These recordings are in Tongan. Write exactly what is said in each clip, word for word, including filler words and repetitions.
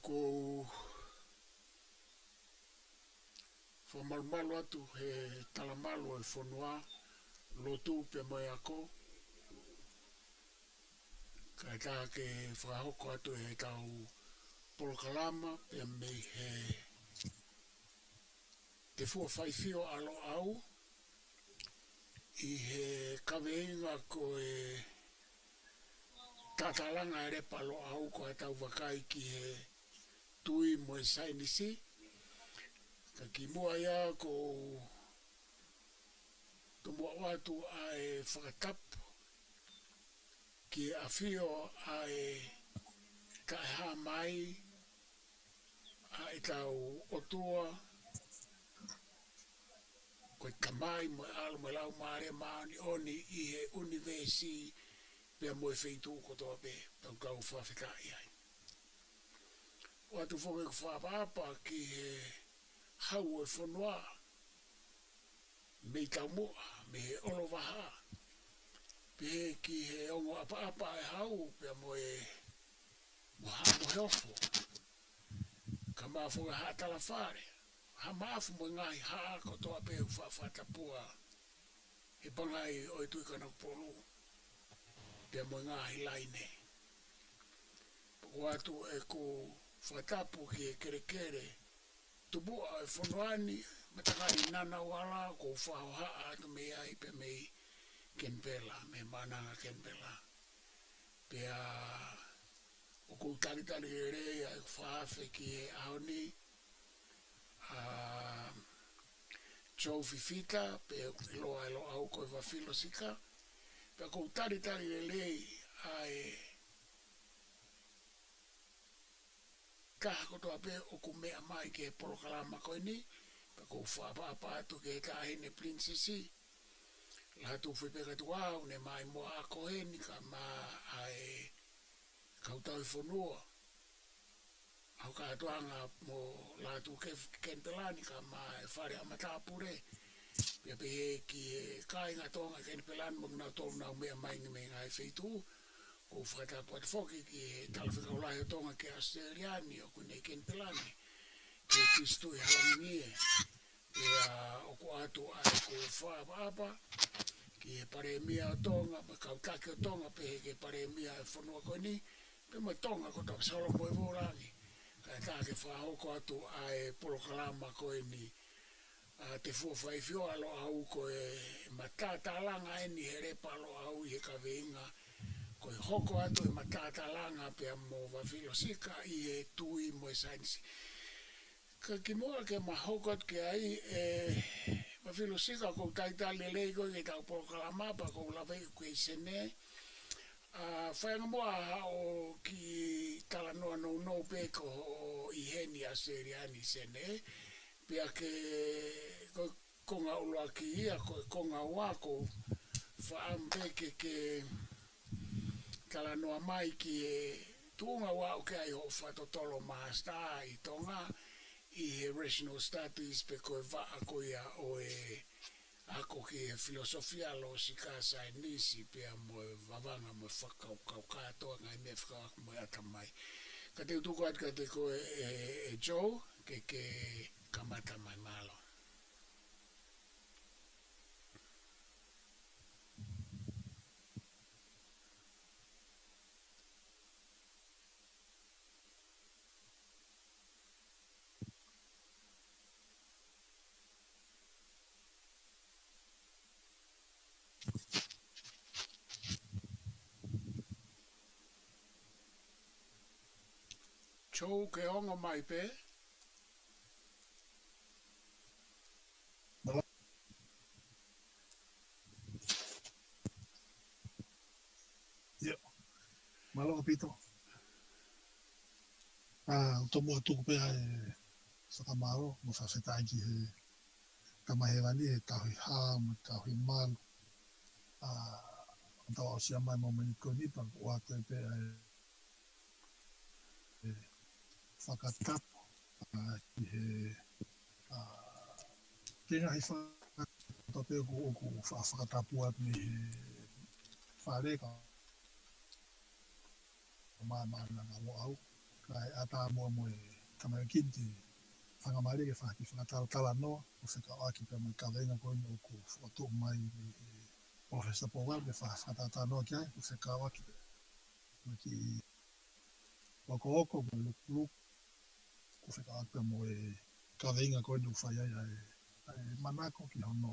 ʻOku ou fakamalumalu atu he talamalu ʻo e fonua, lotu pea mo e ako, kae ʻatā ke fakahoko atu ʻetau polokalama pea mei he Tefua Faifio ʻa Loʻau, ʻi he kaveinga ko e Tatalanga ʻa e Lepa ʻa Loʻau, ko ʻetau vakai ki he tui mo e saienisi. Ka kimuʻa ia, ʻoku ou tomuʻa ʻoatu ʻa e fakatapu ki he ʻafio ʻa e Taʻehāmai ʻa ʻetau ʻOtua, ko e Tamai mo e ʻAlo mo e Laumālie Māʻoniʻoni ʻi he ʻunivēsi pea mo e feituʻu kotoa pē, ʻoku tau fakafetaʻi ai. ʻOatu foki ʻeku fakaʻapaʻapa ki he hau ʻo e fonua, mei taumuʻa, mei he ʻOlovaha, pehē ki he ongo ʻapaʻapa ʻa e hau, pea mo e, mo Haʻa Moheofo, kae ʻumaʻā foki Haʻa Talafale, Haʻa Maʻafu mo e ngaahi haʻa kotoa pē ʻoku faʻa fakatapua he pangai ʻo e Tuʻi Kanokupolu, pea mo e ngaahi laine. Pea ʻoatu ʻeku fakatapu ki he kelekele tupuʻa ʻo e fonua ni, Matakali Ngunnawal, ʻoku ou fakahohaʻa atu mei ai pea mei Kenipela, mei Maʻananga Kenipela. Pea ʻoku ou talitali lelei ʻa ʻeku fakaafe ki he ʻaho ni, ʻa Joe Fifita, pea ʻiloa ʻe Loʻau ko e Vafilosika, pea ʻoku ou talitali lelei ʻa e taha kotoa pē ʻoku meʻa mai ki he polokalama ko eni, pea ʻoku ou fakaʻapaʻapa atu ki he Taʻahine Pilinisesi Lātūfuipeka Tuʻa, ʻoku ne maʻu muʻa ʻaho ko eni, kae ʻumaʻā ʻa e kau tauhi fonua ʻa Hokatoanga mo Lātūkefu ki Kenipela ni, kae ʻumaʻā e Fale ʻa Matāpule, pea pehē ki he kāinga Tonga ʻi Kenipela ni mo kinautolu ʻoku nau meʻa mai mei he ngaahi feituʻu. ʻOku ou fakatapu atu foki ki he Talafekau Lahi ʻo Tonga ki ʻAositelēlia ni, ʻoku ne ʻi Kenipela ni, ki he Pisituʻi Halangingie. Pea ʻoku ʻoatu ʻa ʻeku fakaʻapaʻapa ki he Palēmia ʻo Tonga, mo e kau taki ʻo Tonga, pehē ki he Palēmia ʻo e fonua ko eni, pea mo Tonga kotoa, Solo mo e Vūlangi. Kae ʻatā ke fakahoko atu ʻa e polokalama ko eni, ʻa Tefua Faifio ʻa Loʻau, ko e matatalanga eni he Lepa ʻa Loʻau ʻi he kaveinga, ko e hoko atu e matatalanga pea mo Vafilosika ʻi he tui mo e saienisi. Ka kimuʻa ke ma hoko atu ki ai, ʻe Vafilosika, ʻoku ou talitali lelei koe ki heʻetau polokalama, pea ʻoku ou lave ʻeku kei Senē. ʻA, faiangamuʻa haʻo kiʻi talanoa nounou pē ki hoʻo ʻi heni ʻAositelēlia ni, Senē. Pea ke, ko e konga ʻuluaki ia, ko e konga ua ʻoku ou fakaʻamu pē ke ke talanoa mai ki he tuʻunga ʻoku ke ʻi ai hoʻo fakatotolo Master ʻi Tonga, ʻi he Rational Studies, pe ko e vaʻa ko ia ʻo e ako ki he filosofia, lōsika, saienisi, pea mo e vavanga mo e fakakaukau kātoa, ngaahi meʻa fekauʻaki mo e ʻatamai. Ka te u tuku atu kiate koe ʻe, ʻe Joe, ke ke kamata mai, mālō. Joe, ke ongo mai pē? Mālō. ʻIo. Mālō ʻaupito. ʻA, ʻoku tomuʻa tuku pē ʻa e fakamālō mo e fakafetaʻi ki he Tamai Hēvani he tauhi hā mo e tauhi malu. ʻA, ʻoku tau aʻusia mai e mōmeniti ko eni pea ʻoku ʻoatu pē ʻa e e fakatapu, ʻa, ki he, ʻa, ki he ngaahi fakatapu ʻoku, ʻoku fa-, fakatapu atu mei he fale ka ma, Maʻananga Loʻau. Kae ʻatā muʻa mo e tamaioʻeiki ni ke fakamalanga ke fai ha kiʻi fakatalatalanoa, ʻo fekauʻaki pea mo e kaveinga ko eni ʻoku fokotuʻu mai mei he Professor Powell ke fai ha fakatalatalanoa ki ai, ʻo fekauʻaki pea mo e kiʻi okooko mo e lukuluku, ʻo fekauʻaki pea mo e kaveinga ko eni ʻoku fai ai ʻa e, ʻa e manako ki hono,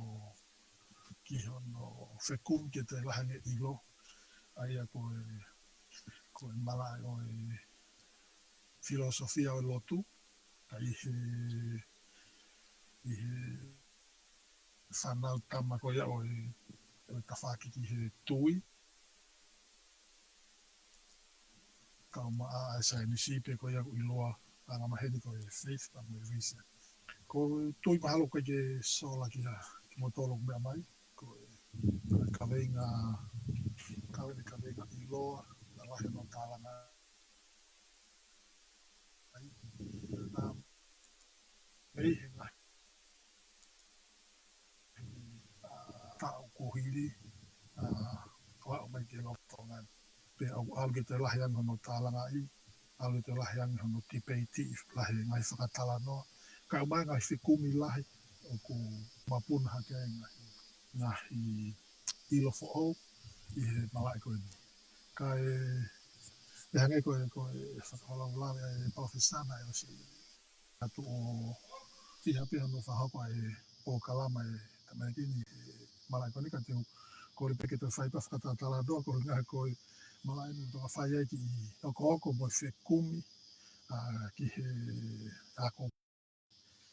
ki hono fekumi ke toe lahi ange ʻilo, ʻa ia ko e, ko e malaʻe ʻo e filōsofia ʻo e lotu, ka ʻi he, ʻi he fānau tama ko ia ʻo e, ʻo e tafaʻaki ki he tui, kae ʻumaʻā ʻa e saienisi pē ko ia ʻoku ʻiloa angamaheni ko e faith pea mo e reason. Ko e tui mahalo ʻoku ʻikai ke sola kia kimoutolu ʻoku meʻa mai, ko e, ko e kaveinga, kaveinga, kaveinga ʻiloa, naʻe lahi hono tālanga ai. Um, mei he ngaahi, uh, taʻu kuo hili, uh, ʻo aʻu mai ki he Tonga ni. Pea ʻoku ʻalu ke toe lahi ange hono tālangaʻi, ʻalu ke toe lahi ange hono tipeiti, lahi e ngaahi fakatalanoa. Kae ʻumaʻā e ngaahi fekumi lahi, ʻoku mapuna hake ai e ngaahi, ngaahi ʻilo foʻou ʻi he malaʻe ko eni. Kae, pea hangē ko e, ko e fakalaulauloto ʻa e Palōfesa naʻe ʻosi atu ʻo fiha pē hono fakahoko ʻa e polokalama ʻa e tamaioʻeiki ni he malaʻe ko eni, ka te u kole pē ke toe fai pē ha fakatalatalanoa koeʻuhi ko e malaʻe eni ʻoku tau fai ai e kiʻi okooko mo e fekumi, ʻa, ki he ako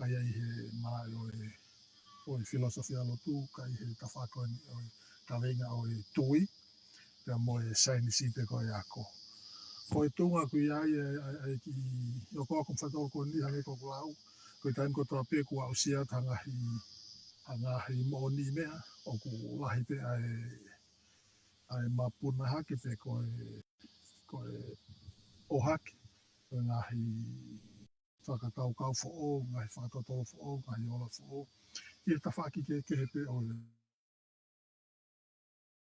ʻa ia ʻi he malaʻe ʻo e, ʻo e filōsofia lotu, kae ʻi he tafaʻaki ko eni ʻo e kaveinga ʻo e tui, pea mo e saienisi pē ko e ako. Ko e tuʻunga ʻoku ʻi ai e, ʻa e, ʻa e kiʻi okooko fakaʻofoʻofa ko eni hangē ko ʻeku lau, ko e taimi kotoa pē ʻoku aʻusia atu ha ngaahi, ha ngaahi moʻoniʻi meʻa, ʻoku lahi pē ʻa e, ʻa e mapuna hake pe ko e, ko e ʻohake, ko e ngaahi fakakaukau foʻou, ngaahi fakatotolo foʻou, ngaahi ola foʻou. ʻI he tafaʻaki kehekehe pē ʻo e,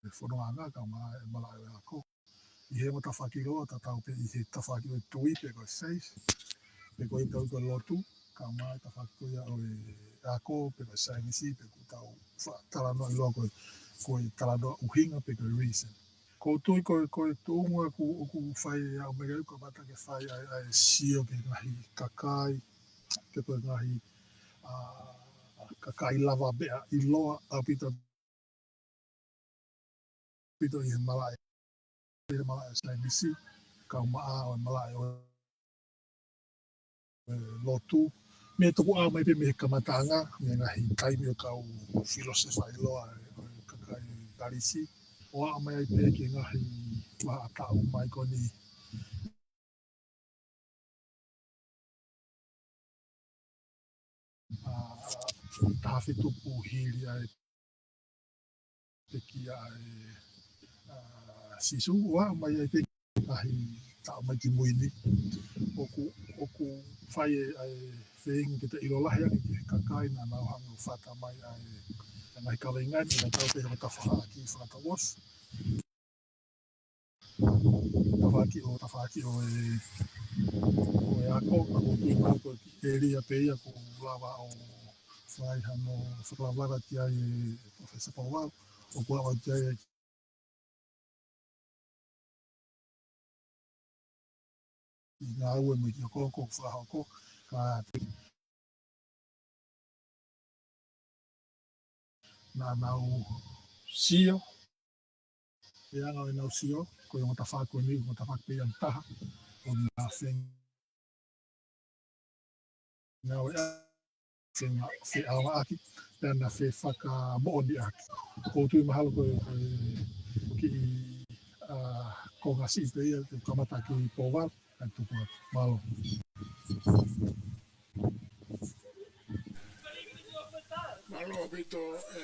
e fonongaʻanga kae ʻumaʻā e malaʻe ʻo e ako. ʻI he ongo tafaʻaki ʻiloa, tatau pē ʻi he tafaʻaki ʻo e tui pe ko e faith, pe ko e tau ko e lotu, kae ʻumaʻā e tafaʻaki ko ia ʻo e ako, pe ko e saienisi, pe ko e tau fa-, talanoa ʻiloa ko e, ko e talanoa ʻuhinga pe ko e reason. Ko u tui ko e, ko e tuʻunga ʻoku, ʻoku fai ʻe au mei ai ʻoku kamata ke fai ai, ʻa e sio ki he ngaahi kakai, pe ko e ngaahi, ʻa, kakai lavameʻa ʻiloa ʻaupito, ʻaupito ʻi he malaʻe, ʻi he malaʻe saienisi, kae ʻumaʻā ʻa e malaʻe ʻo e lotu. Mei he tukuʻau mai pē mei he kamataʻanga, mei he ngaahi taimi ʻo e kau filōsefa ʻiloa ʻo e kakai Kalisi, ʻo aʻu mai ai pē ki he ngaahi vahaʻa taʻu mai ko eni. ʻA, taha fitu ʻoku hili ai e pekia ʻa e, ʻa, Sīsū, ʻo aʻu mai ai pē ki he ngaahi taʻu mai ki mui ni. ʻOku, ʻoku fai e, ʻa e feinga ke te ʻilo lahi ange ki he kakai naʻa nau hanga ʻo fata mai ʻa e, ʻa e ngaahi kaveinga ni, naʻa tau pehē ko e tafaʻaki fakatauʻosi. Tafaʻaki ʻo, tafaʻaki ʻo e, ʻo e ako, ka ko u tui ko e kiʻi ʻēlia pē ia ʻoku lava ʻo fai hano fakalavelave ki ai e Professor Powell, ʻoku lava ki ai e kiʻi ngāue mo e kiʻi okooko ʻoku fakahoko, ka te naʻa nau sio, ʻi he anga ʻenau sio, ko e ongo tafaʻaki ko eni, ongo tafaʻaki pē ia ʻe taha, ʻoku na fengāueʻaki, fenga-, feʻaoaʻaki, pea na fefakamoʻoniʻaki. Ko u tui mahalo ko e, ko e kiʻi, ʻa, konga siʻi pē ia, te u kamata ki Powell, kae tuku atu. Mālō. Mālō ʻaupito, ʻe,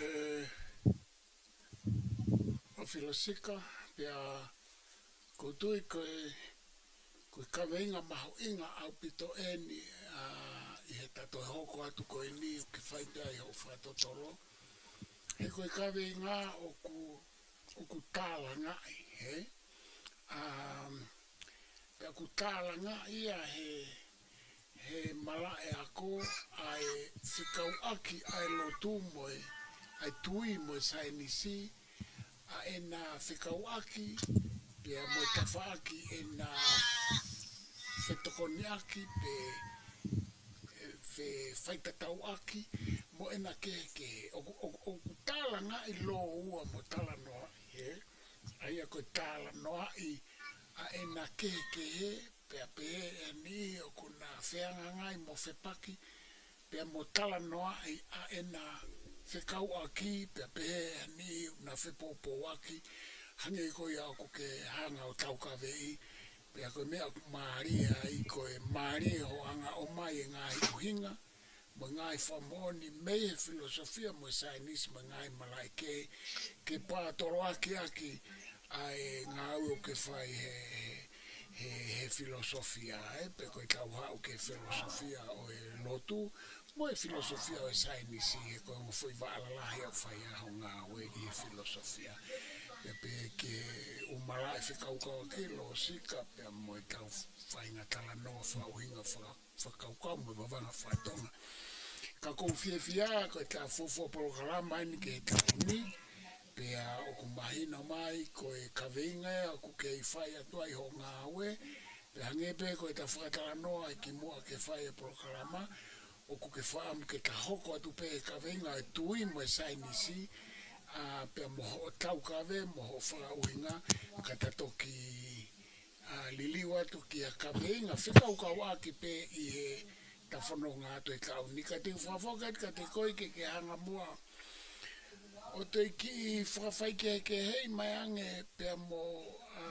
ʻOfila Sika, pea ko u tui ko e, ko e kaveinga mahuʻinga ʻaupito eni, ʻa, ʻi heʻeta toe hoko atu ko eni, ʻoku ke fai pē ai hoʻo fakatotolo. He ko e kaveinga ʻoku, ʻoku tālangaʻi, hē? ʻA, ʻoku tālangaʻi ia he, he malaʻe ako ʻa e fekauʻaki ʻa e lotu mo e, ʻa e tui mo e saienisi, ʻa ʻena fekauʻaki, pea mo e tafaʻaki ʻena fetokoniʻaki, pe, e, fe-, faitatauʻaki, mo ʻena kehekehe. ʻOku, ʻoku, ʻoku tālangaʻi lōua mo talanoaʻi, ē? ʻA ia ko e talanoaʻi ʻa ʻena kehekehe, pea pehē ʻe ha niʻihi ʻoku na fehangahangai mo fepaki, pea mo talanoaʻi ʻa ʻena fekauʻaki, pea pehē ʻe ha niʻihi ʻoku na fepoupouaki, hangē ko ia ʻoku ke hanga ʻo taukaveʻi, pea ko e meʻa ʻoku mālie ai, ko e mālie hoʻo hanga ʻo ʻomai e ngaahi ʻuhinga, mo e ngaahi fakamoʻoni mei he filosofia mo e saienisi mo e ngaahi malaʻe kehe, ke pātoloaki ʻaki ʻa e ngāue ʻoku ke fai he, he, he, he filosofia, ē, pe ko ʻetau haʻu ki he filosofia ʻo e lotu, mo e filosofia ʻo e saienisi, he ko e ongo foʻi vaʻa lalahi ʻoku fai ai hoʻo ngāue ʻi he filosofia. Pea pehē ki he ʻū malaʻe fekaukauʻaki, lōsika, pea mo ʻetau faʻahinga talanoa fakaʻuhinga faka-, fakakaukau mo e vavanga faka-Tonga. Ka ʻoku ou fiefia, ko ʻeta fuofua polokalama eni ki he taʻu ni, pea ʻoku mahino mai ko e kaveinga ia ʻoku kei fai atu ai hoʻo ngāue, pea hangē pē ko ʻeta fakatalanoa ʻi kimuʻa ke fai e polokalama, ʻoku ke fakaʻamu ke ta hoko atu pē he kaveinga ʻo e tui mo e saienisi, ʻa, pea mo hoʻo taukave, mo hoʻo fakaʻuhinga, ka ta toki ʻa, liliu atu ki ha kaveinga fekaukauʻaki pē ʻi heʻeta fononga atu he taʻu ni. Ka te u fakafoki atu kiate koe ke ke hanga muʻa ʻo toe kiʻi fakafaikehekeheʻi mai ange pea mo, ʻa,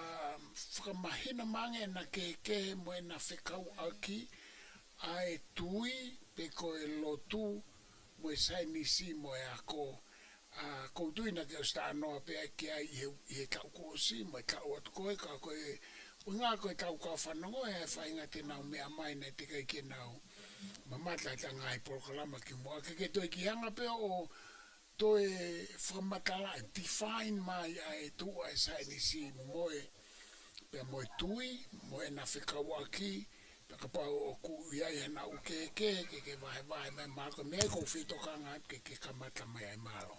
fakamahino mai ange ʻena kehekehe mo ʻena fekauʻaki ʻa e tui pe ko e lotu mo e saienisi mo e ako. ʻA, ʻoku ou tui naʻa ke ʻosi talanoa pē ki ai ʻi he, ʻi he taʻu kuo ʻosi, mo e taʻu atu ko ē, ka ko e ʻuhinga ko ʻetau kau fanongo ʻe ʻi ai e faʻahinga te nau meʻa mai naʻe teʻeki ai ke nau mamata he ngaahi polokalama kimuʻa, ke ke toe kiʻi hanga pē ʻo toe fakamatalaʻi, define mai ʻa e tuʻu ʻa e saienisi mo e, pea mo e tui, mo ʻena fekauʻaki, pea kapau ʻoku ʻi ai haʻanau kehekehe ke ke vahevahe mai, mālō. Ko e meʻa ia ʻoku ou fie tokanga atu ke ke kamata mai ai, mālō.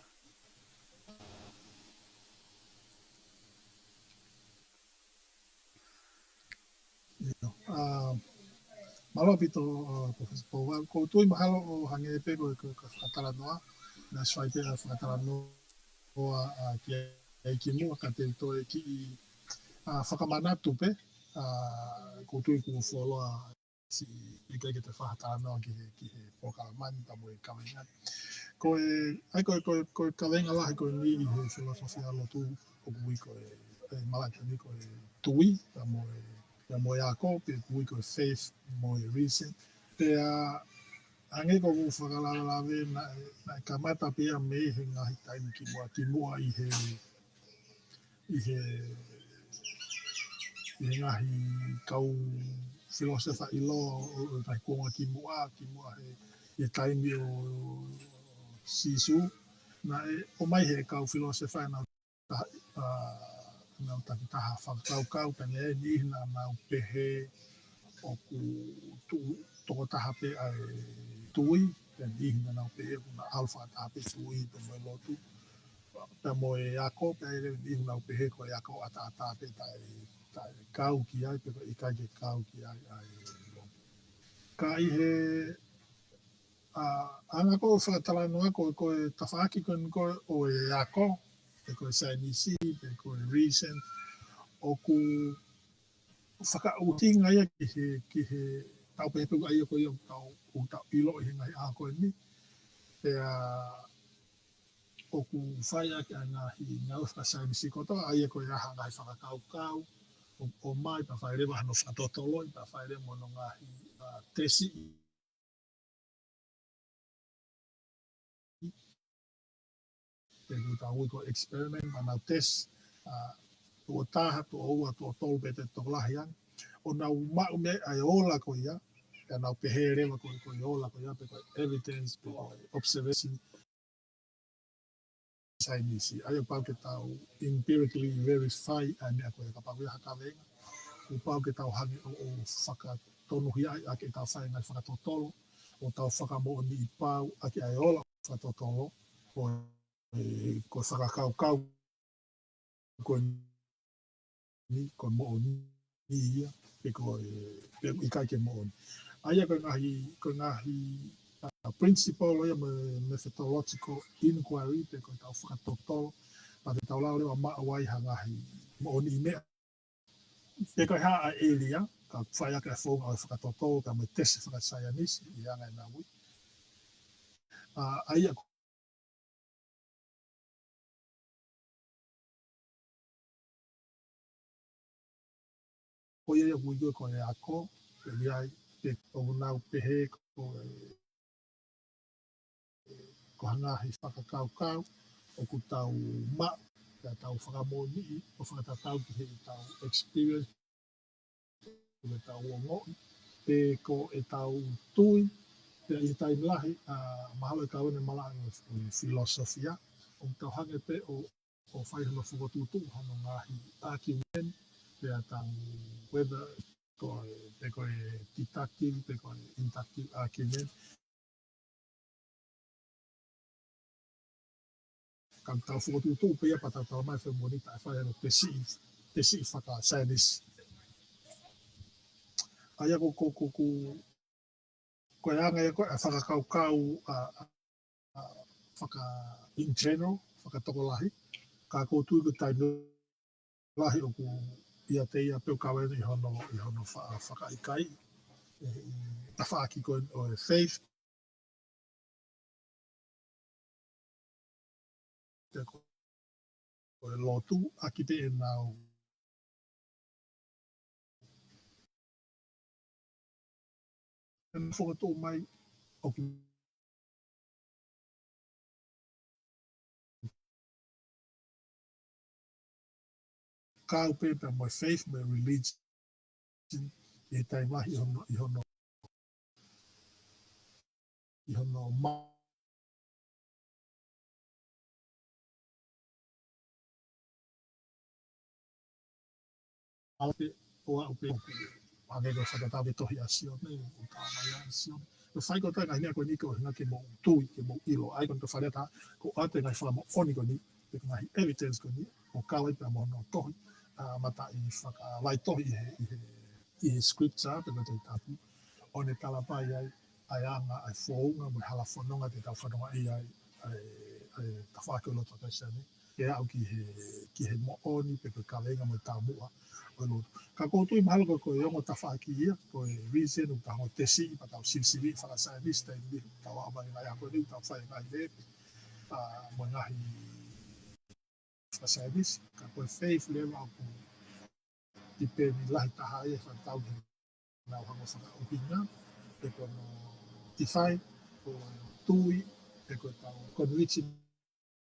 ʻIo. ʻA, mālō ʻaupito, ʻa, Professor Pouvalu, ʻoku ou tui mahalo ʻo hangē pē ko e, ko e, ko e fakatalanoa, naʻe ʻosi fai pē ʻa e fakatalanoa, ʻa, ki ai kimuʻa, ka te u toe kiʻi, ʻa, fakamanatu pē, ʻa, ʻoku ou tui kuo fuoloa siʻi ʻikai ke te fakatalanoa ki he, ki he polokalama ni pea mo e kaveinga. Ko e, ʻa ia ko e, ko e, ko e kaveinga lahi ko eni ʻi he filosofia lotu ʻoku ui ko e, e malaʻe ko eni ko e tui, pea mo e, pea mo e ako, pe ʻoku ui ko e faith mo e reason. Pea hangē ko ʻeku fakalavelave naʻe, naʻe kamata pē ia mei he ngaahi taimi kimuʻa, kimuʻa ʻi he ʻi he, ʻi he ngaahi kau filōsefa ʻiloa ʻo, ʻo e ngaahi kuonga kimuʻa, kimuʻa he, he taimi ʻo Sīsū. Naʻe ʻomai he kau filōsefa ʻenau ta-, ʻa, ʻenau takitaha fakakaukau, pea naʻe ʻi ai e niʻihi naʻa nau pehē ʻoku tuʻu tokotaha pē ʻa e tui, pea niʻihi naʻa nau pehē ʻoku na ʻalu fakataha pē tui pea mo e lotu. Pea mo e ako, pea ʻi ai e niʻihi naʻa nau pehē ko e ako ʻataʻatā pē taʻe, taʻe kau ki ai, pe ko e ʻikai ke kau ki ai ʻa e lotu. Ka ʻi he, ʻa, anga ko e fakatalanoa ko, ko e tafaʻaki ko eni ko ē ʻo e ako, pe ko e saienisi, pe ko e reason, ʻoku fakaʻuhinga ia ki he, ki he tau pehē pē ʻa ia ko ia ʻoku tau, ʻoku tau ʻilo ʻi he ngaahi ʻaho ko eni. Pea ʻoku fai ʻaki ʻa e ngaahi ngāue fakasaienisi kotoa, ʻa ia ko e ʻa e ngaahi fakakaukau, ʻo, ʻomai, pea fai leva hano fakatotoloi, pea fai leva mo hono ngaahi, ʻa, tesi. Pe ʻoku tau ui ko e experiment, pea nau test, ʻa, tuʻo taha, tuʻo ua, tuʻo tolu pe te tokolahi ange. ʻO nau maʻu mei ai ʻa e ola ko ia, pea nau pehē leva ko, ko e ola ko ia, pe ko e evidence, pe ko e observation saienisi. ʻA ia ʻoku pau ke tau empirically verify ʻa e meʻa ko ia kapau ʻoku ʻi ai ha kaveinga. kuo pau ke tau hanga ʻo, ʻo fakatonuhiaʻi ʻaki ʻetau fai e ngaahi fakatotolo, ʻo tau fakamoʻoniʻi pau ʻaki ʻa e ola fakatotolo, ko e, ko e fakakaukau ko eni, ko e moʻoni ia, pe ko e, pe ʻikai ke moʻoni. ʻA ia ko e ngaahi, ko e ngaahi, uh, principle ia mo e methodological inquiry, pe ko ʻetau fakatotolo, pea te tau lava leva ʻo maʻu ai ha ngaahi moʻoniʻi meʻa. Pe ko e hā ʻa e ʻēlia, ka fai ʻaki e founga ʻo e fakatotolo, ka mo e tesi fakasaienisi, ʻi he anga ʻenau ui. Uh, ʻa ia ko ko ia ia ʻoku ui ko e ako, pe ʻi ai, pe ʻoku nau pehē ko e, ko ha ngaahi fakakaukau ʻoku tau maʻu, pea tau fakamoʻoniʻi, ʻo fakatatau ki heʻetau experience, ko ʻetau ongoʻi, pe ko ʻetau tui, pea ʻi he taimi lahi, ʻa, mahalo ʻe kau eni malaʻe ʻo e filōsofia, ʻoku tau hanga pē ʻo, ʻo fai hano fokotuʻutuʻu hano ngaahi argument, pea tau, whether ko e, pe ko e deductive, pe ko e inductive argument. Ka tau fokotuʻutuʻu pē ia pea tau talamai ʻe he moʻoni taʻe fai hano tesiʻi, tesiʻi fakasaienisi. ʻA ia ko, ko, ko, ko, ko e anga ia ko e fakakaukau, ʻa, ʻa, ʻa, faka, in general, fakatokolahi, ka ʻoku ou tui ko e taimi lahi ʻoku ʻiate ia pē ʻoku kau eni ʻi hono, ʻi hono fa-, fakaʻikaiʻi, ʻi he tafaʻaki ko ē ʻo e faith, pe ko e lotu, ʻaki pē ʻenau ʻenau fokotuʻu mai ʻoku kau pē pea mo e faith mo e religion ʻi he taimi lahi ʻi hono, ʻi hono, ʻi hono ma-, ʻalu pē ʻo aʻu pē ʻo hangē ko e fakatatau ki he tohi ʻa Sione, ʻo talamai ʻe Sione. Ko e fai ko e ngaahi meʻa ko eni ko e ʻuhinga ke mou tui, ke mou ʻilo. ʻA ia ko e fale ʻe taha, ko e ʻoatu e ngaahi fakamoʻoni ko eni, pe ko e ngaahi evidence ko eni, ʻo kau ai pea mo hono tohi, ʻa, mataʻi fakalahi tohi ʻi he, ʻi he, ʻi he scripture, pe ko e Tohi Tapu, ʻo ne talamai ai, ʻa e anga, ʻa e founga, mo e hala fononga te tau fononga ai, ʻa e, ʻa e, ʻa e tafaʻaki ʻo e lotu ʻa Kalisitiane, ke aʻu ki he, ki he moʻoni, pe ko e kaveinga mo e taumuʻa ʻo e lotu. Ka ʻoku ou tui mahalo ko e, ko e ongo tafaʻaki ia, ko e reason ʻoku tau ongo tesiʻi, pea tau sivisiviʻi fakasaienisi, taimi ni, tau aʻu mai ngaahi ako ni, tau fai ngaahi vepe, ʻa, mo e ngaahi fakasaienisi, ka ko e faith leva ʻoku tipeni lahi taha ia ʻi he fakatatau ki heʻenau hanga ʻo fakaʻuhinga, pe ko hono define, ko e tui, pe ko ʻetau conviction,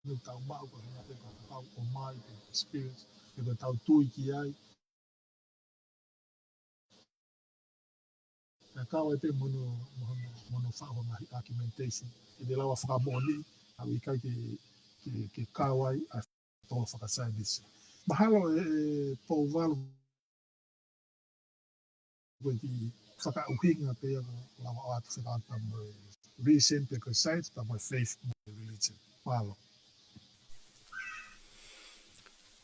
ʻoku tau maʻu ko e ʻuhinga pe ko ʻetau ʻomai, pe ko e experience, pe ko ʻetau tui ki ai. Ka kau ai pē mo hono, mo hono, mo hono faʻu ha ngaahi argumentation. ʻE te lava fakamoʻoniʻi, ʻa ʻoku ʻikai ke, ke, ke kau ai ʻa e tolo fakasaienisi. Mahalo ʻe, ʻe Pouvalu ko e kiʻi fakaʻuhinga pē ia ʻoku lava ʻo ʻoatu fekauʻaki mo e reason pe ko e science, pea mo e faith mo e religion. Mālō.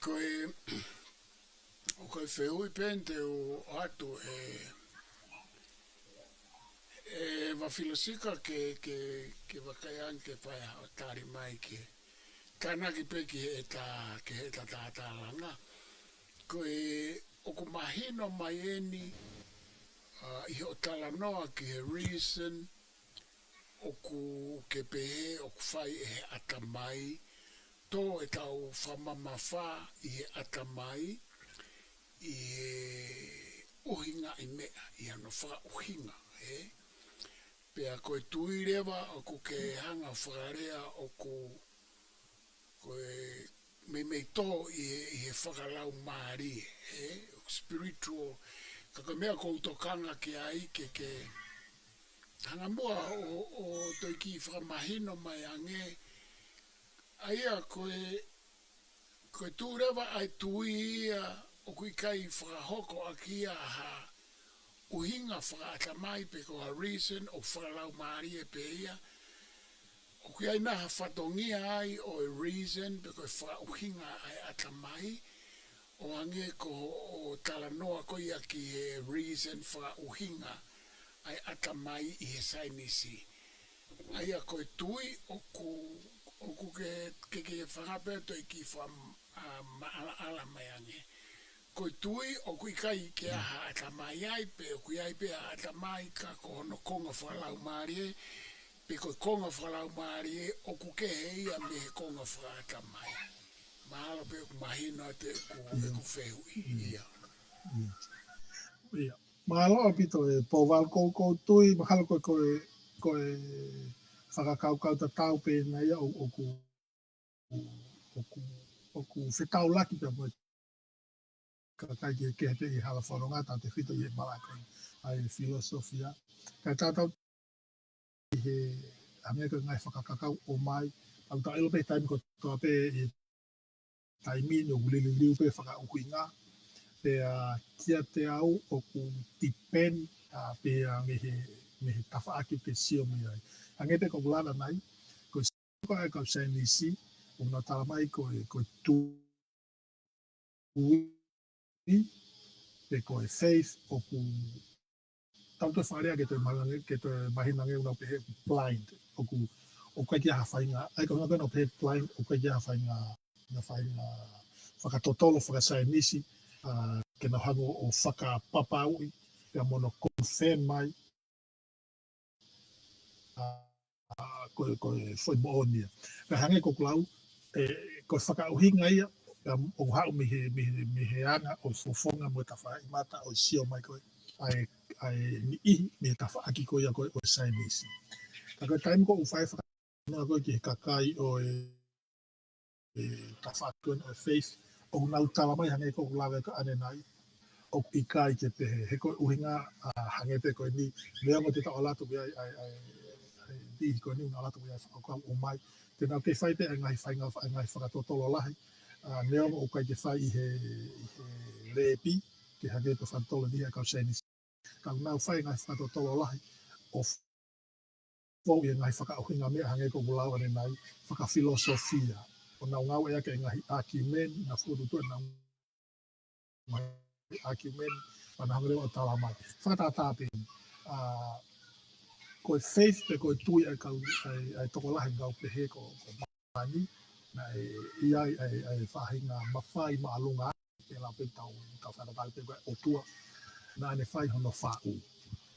Ko e, ʻoku ou fehuʻi pē eni te u ʻoatu ʻe, ʻe Vafilosika ke, ke, ke vakai ange ke fai haʻo tali mai ke tānaki pē ki heʻeta, ki heʻeta tatalanga. Ko e ʻoku mahino mai eni, ʻa, ʻi hoʻo talanoa ki he reason, ʻoku ke pehē ʻoku fai ʻe he ʻatamai, tō ʻetau fakamamafa ʻi he ʻatamai, ʻi he ʻuhingaʻi meʻa, ʻi hano fakaʻuhinga, ē? Pea ko e tui leva ʻoku ke hanga ʻo fakalea ʻoku ko e meimei tō ʻi he, ʻi he fakalaumālie, ē? ʻOku spiritual, ka ko e meʻa ʻoku ou tokanga ki ai ke, ke hanga muʻa ʻo, ʻo toe kiʻi fakamahino mai ange, ʻa ia ko e, ko e tuʻu leva ʻa e tui ia ʻoku ʻikai fakahoko ʻaki ia ha ʻuhinga fakaʻatamai pe ko ha reason ʻoku fakalaumālie pē ia. ʻOku ʻi ai nai ha fatongia ai ʻo e reason pe ko e fakaʻuhinga ʻa e ʻatamai, ʻo hangē ko hoʻo talanoa ko ia ki he reason fakaʻuhinga ʻa e ʻatamai ʻi he saienisi. ʻA ia ko e tui ʻoku, ʻoku ke, ke, ke fakape toe ki fa-, a, maʻalaʻala mai ange. Ko e tui ʻoku ʻikai ke ʻi ai ha ʻatamai ai, pe ʻoku ʻi ai pē ha ʻatamai ka ko hono konga fakalaumālie, pe ko e konga fakalaumālie ʻoku kehe ia mei he konga fakaʻatamai. Mahalo pē ʻoku mahino atu ʻeku, ʻeku fehuʻi ia. ʻIo. Mālō ʻaupito e Pouvalu, ko, ko e tui, mahalo ko, ko e, ko e fakakaukau tatau pē ʻena ia ʻo, ʻoku, ʻoku, ʻoku fetaulaki pea mo e kakai kehekehe pē ʻi he hala fononga, tautefito ʻi he malaʻe ko eni ʻa e filosofia. Kae tatau ʻi he hangē ko e ngaahi fakakaukau ʻomai, ʻoku tau ʻilo pē taimi kotoa pē ʻi he taimi ni ʻoku liliu pē fakaʻuhinga, pea kiate au ʻoku depend, a, pea mei he, mei he tafaʻaki ʻoku ke sio mei ai. Hangē pē ko ʻeku lave ʻanenai, ko e sio ko ē ʻa e kau saienisi, ʻoku nau talamai ko e, ko e tui, pe ko e faith ʻoku tau toe fakalea ke toe mahino ange, ke toe mahino ange ʻoku nau pehē ʻoku blind, ʻoku, ʻoku ʻikai ke ʻi ai ha faʻahinga, ʻa ia ko e ʻuhinga ko ē ʻoku nau pehē blind, ʻoku ʻikai ke ʻi ai ha faʻahinga, ha faʻahinga fakatotolo fakasaienisi, a, ke nau hanga ʻo fakapapauʻi, pea mo hono confirm mai, a, a, ko e, ko e foʻi moʻoni ia. Pea hangē ko ʻeku lau, ē, ko e fakaʻuhinga ia, pea ʻoku haʻu mei he, mei he, mei he anga ʻo e fofonga mo e tafaʻaki mata ʻo e sio mai ko ē ʻa e, ʻa e niʻihi mei he tafaʻaki ko ia ko ē ʻo e saienisi. Ka ko e taimi ko ē ʻoku fai e fakatalanoa ko ē ki he kakai ʻo e, e tafaʻaki ko ē ʻo e faith, ʻoku nau talamai hangē ko ʻeku lave ko ē ʻanenai, ʻoku ʻikai ke pehē. He ko e ʻuhinga, a, hangē pē ko eni, neongo te tau ʻalu atu ki ai, ʻa e, ʻa e, ʻa e, ʻa e niʻihi ko eni, ʻoku nau ʻalu atu ki ai e fakakaukau ʻomai. Te nau kei fai pē ʻa e ngaahi faʻahinga, ʻa e ngaahi fakatotolo lahi, a, neongo ʻoku ʻikai ke fai ʻi he, ʻi he lēpi, ke hangē ko e fakatotolo ʻa e kau saienisi. Ka ʻoku nau fai e ngaahi fakatotolo lahi ʻo fou ʻi he ngaahi fakaʻuhinga meʻa hangē ko ʻeku lau ʻanenai, fakafilosofia. ʻO nau ngāueʻaki e ngaahi ʻākiumeni, nau fokotuʻutuʻu ʻenau ngaahi ʻākiumeni, pea nau hanga leva ʻo talamai. Fakatātā pē, a, ko e faith pe ko e tui ʻa e kau, ʻa e, ʻa e tokolahi ʻoku nau pehē ko, ko māmani, naʻe ʻi ai ʻa e, ʻa e faʻahinga mafai māʻolunga, ke lau pē tau, tau fakatātā pē ko e ʻOtua, naʻa ne fai hono faʻu.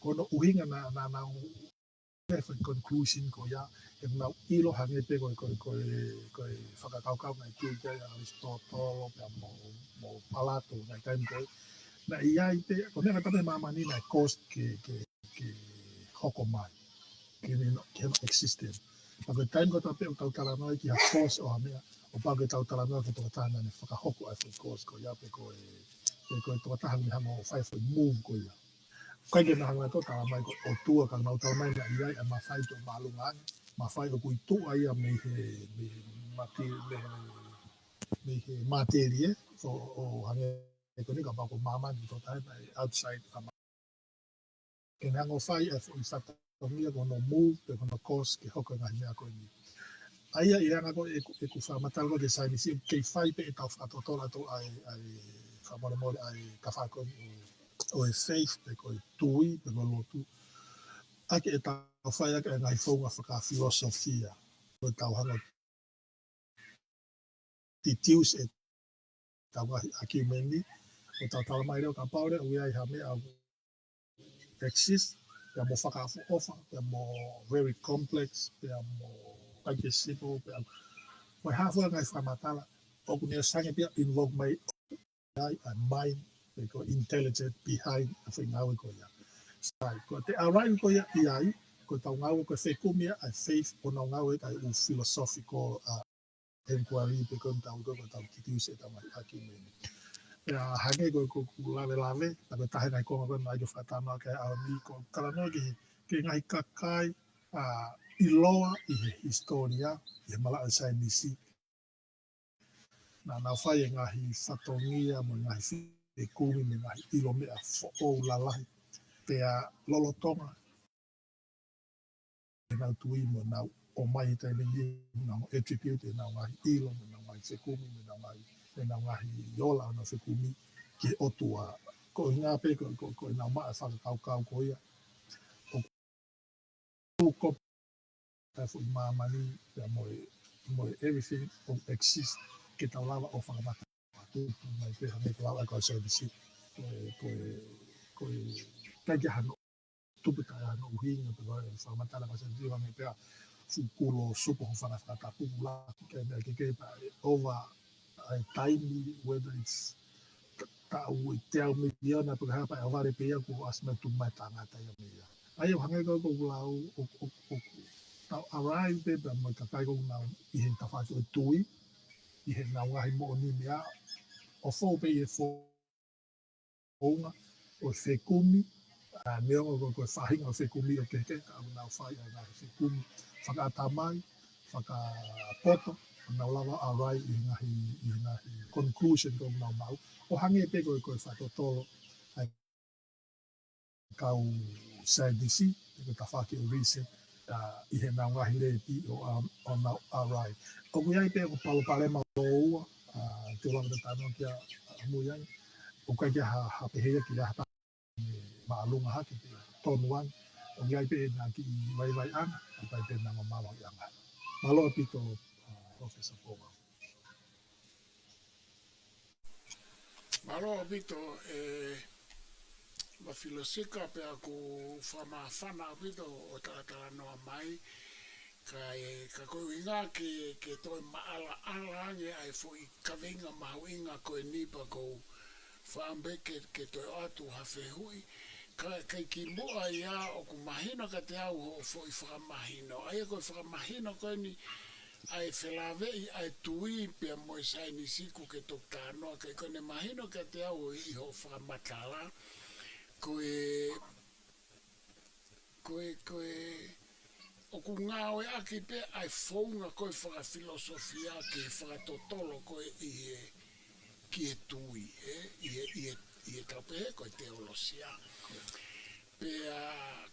Ko hono ʻuhinga naʻa, naʻa, naʻa nau, e foʻi conclusion ko ia, ʻoku nau ʻilo hangē pē ko e, ko e, ko e, ko e fakakaukau naʻe tui ki ai ʻa ʻAlisitōtolo, pea mo, mo Palato, ngaahi taimi ko ē. Naʻe ʻi ai pē, ko e meʻa ka tape māmani naʻe cause ke, ke, ke hoko mai. Ke ne no, ke no existence. Ka ko e taimi kotoa pē ʻoku tau talanoa ki ha cause ʻo ha meʻa, ʻoku pau ke tau talanoa ki he tokotaha naʻa ne fakahoko ʻa e foʻi cause ko ia pe ko e, pe ko e tokotaha naʻa ne hanga ʻo fai e foʻi move ko ia. ʻIkai ke nau hanga ʻo talamai ko e ʻOtua, ka nau talamai naʻe ʻi ai ʻa e mafai tuʻa māʻolunga ange, mafai ʻoku ʻi tuʻa ia mei he, mei he mate-, mei he, mei he matelie, ʻo, ʻo hangē ko eni kapau ko māmani ko e tokotaha naʻe outside ʻa ma-, ke ne hanga ʻo fai e foʻi fatongia ko hono move pe ko hono cause ke hoko e ngaahi meʻa ko eni. ʻA ia ʻi he anga ko ē ʻeku, ʻeku fakamatala ko ē ki he saienisi, ʻoku kei fai pē ʻetau fakatotolo atu ʻa e, ʻa e fakamolemole ʻa e tafaʻaki ko eni ʻo, ʻo e faith pe ko e tui pe ko e lotu. ʻAki ʻetau fai ʻaki e ngaahi founga fakafilosofia. Ko ʻetau hanga ʻo deduce ʻetau ngaahi ʻākiumeni, ʻo tau talamai leva kapau leva ʻoku ʻi ai ha meʻa ʻoku exist, pea mo fakaʻofoʻofa, pea mo very complex, pea mo ʻikai ke simple, pea mo e hā fua e ngaahi fakamatala, ʻoku ne ʻosi hanga pē ʻo invoke mai ʻa e, ʻa e mind, pe ko e intelligent behind ʻa e foʻi ngāue ko ia. Sai, ko ʻete arrive ko ia ʻi ai, ko ʻetau ngāue ko e fekumi ʻa e faith, ʻo nau ngāue ʻa e ʻū philosophical, a, inquiry pe ko ʻetau, ko ʻetau deduce ʻetau ngaahi ʻākiumeni. Pea hangē ko, ko ʻeku lavelave, naʻa ko e taha e ngaahi konga ko ē naʻe ʻai ke fakatalanoa ki ai ʻaho ni, ko e talanoa ki he, ki he ngaahi kakai, a, ʻiloa ʻi he hisitōlia, ʻi he malaʻe saienisi. Naʻa nau fai e ngaahi fatongia mo e ngaahi fekumi mo e ngaahi ʻilo meʻa foʻou lalahi. Pea lolotonga ʻenau tui mo ʻenau ʻomai he taimi ni, ʻenau attribute ʻenau ngaahi ʻilo mo ʻenau ngaahi fekumi mo ʻenau ngaahi, mo ʻenau ngaahi ola ʻenau fekumi ki he ʻOtua. Ko e ʻuhinga pē ko, ko, ko ʻenau maʻu e fakakaukau ko ia. ʻOku ko e foʻi māmani, pea mo e, mo e everything ʻoku exist ke tau lava ʻo fakamata atu mai pē hangē ko e lava ʻa e sēnisi. Ko e, ko e, ko e, ʻikai ke hano tupu taʻe hano ʻuhinga pe ko e fakamatala ko e sēnisi hangē pē ha fuʻu kulo supo ho fana fakatapu kula ke meʻa ke ke pea ʻe ʻova ai taimi, whether it's taʻu ʻe teau miliona pe ko e hā pea ʻe ʻohovale pē ia kuo ʻasi mai tuʻu mai tangata ia mei ai. ʻA ia ʻo hangē ko e ʻoku lau ʻo, ʻo, ʻo, ʻo tau arrive pē pea mo e kakai ʻoku nau ʻi he tafaʻaki ʻo e tui, ʻi heʻenau ngaahi moʻoniʻi meʻa, ʻo fou pē ʻi he founga ʻo e fekumi, ʻa, neongo ko, ko e faʻahinga ʻo e fekumi ʻoku kehekehe, ka ʻoku nau fai ʻa e ngaahi fekumi fakaʻatamai, fakapoto, ʻo nau lava arrive ʻi he ngaahi, ʻi he ngaahi conclusion ʻoku nau maʻu. ʻO hangē pē ko e, ko e fakatotolo ʻa e kau saienisi, ʻi he tafaʻaki ʻo e research, ʻa, ʻi heʻenau ngaahi lēpi ʻo, ʻa, ʻo nau arrive. ʻOku ʻi ai pē ʻeku palopalema ʻe ua, ʻa, te u lava ʻo talanoa ki ai, ʻa, ʻamui ange. ʻOku ʻikai ke ha, ha pehē ia ki ha taha māʻolunga hake, ke tonu ange. ʻOku ʻi ai pē ʻena kiʻi vaivaiʻanga, ʻoku ʻi ai pē ʻena mālohiʻanga. Mālō ʻaupito, ʻa, Professor Ponga. Mālō ʻaupito, ʻe, Mafilosika, pea ʻoku fakamāfana ʻaupito hoʻo talatalanoa mai, kae, ka ko e ʻuhinga ke, ke toe maʻalaʻala ange ʻa e foʻi kaveinga mahuʻinga ko eni pea ʻoku ou fakaʻamu pē ke, ke toe ʻoatu ha fehuʻi, ka, kae kimuʻa ia ʻoku mahino kiate au hoʻo foʻi fakamahino. ʻA ia ko e fakamahino ko eni, ʻa e felāveʻi ʻa e tui pea mo e saienisi ʻoku ke toki talanoa ki ai, ko ʻene mahino kiate au ʻi hoʻo fakamatala, ko e, ko e, ko e, ʻoku ngāueʻaki pē ʻa e founga ko e fakafilosofia ki he fakatotolo ko e ʻi he, ki he tui, ē? ʻI he, ʻi he, ʻi he tau pehē ko e teolosia. Pea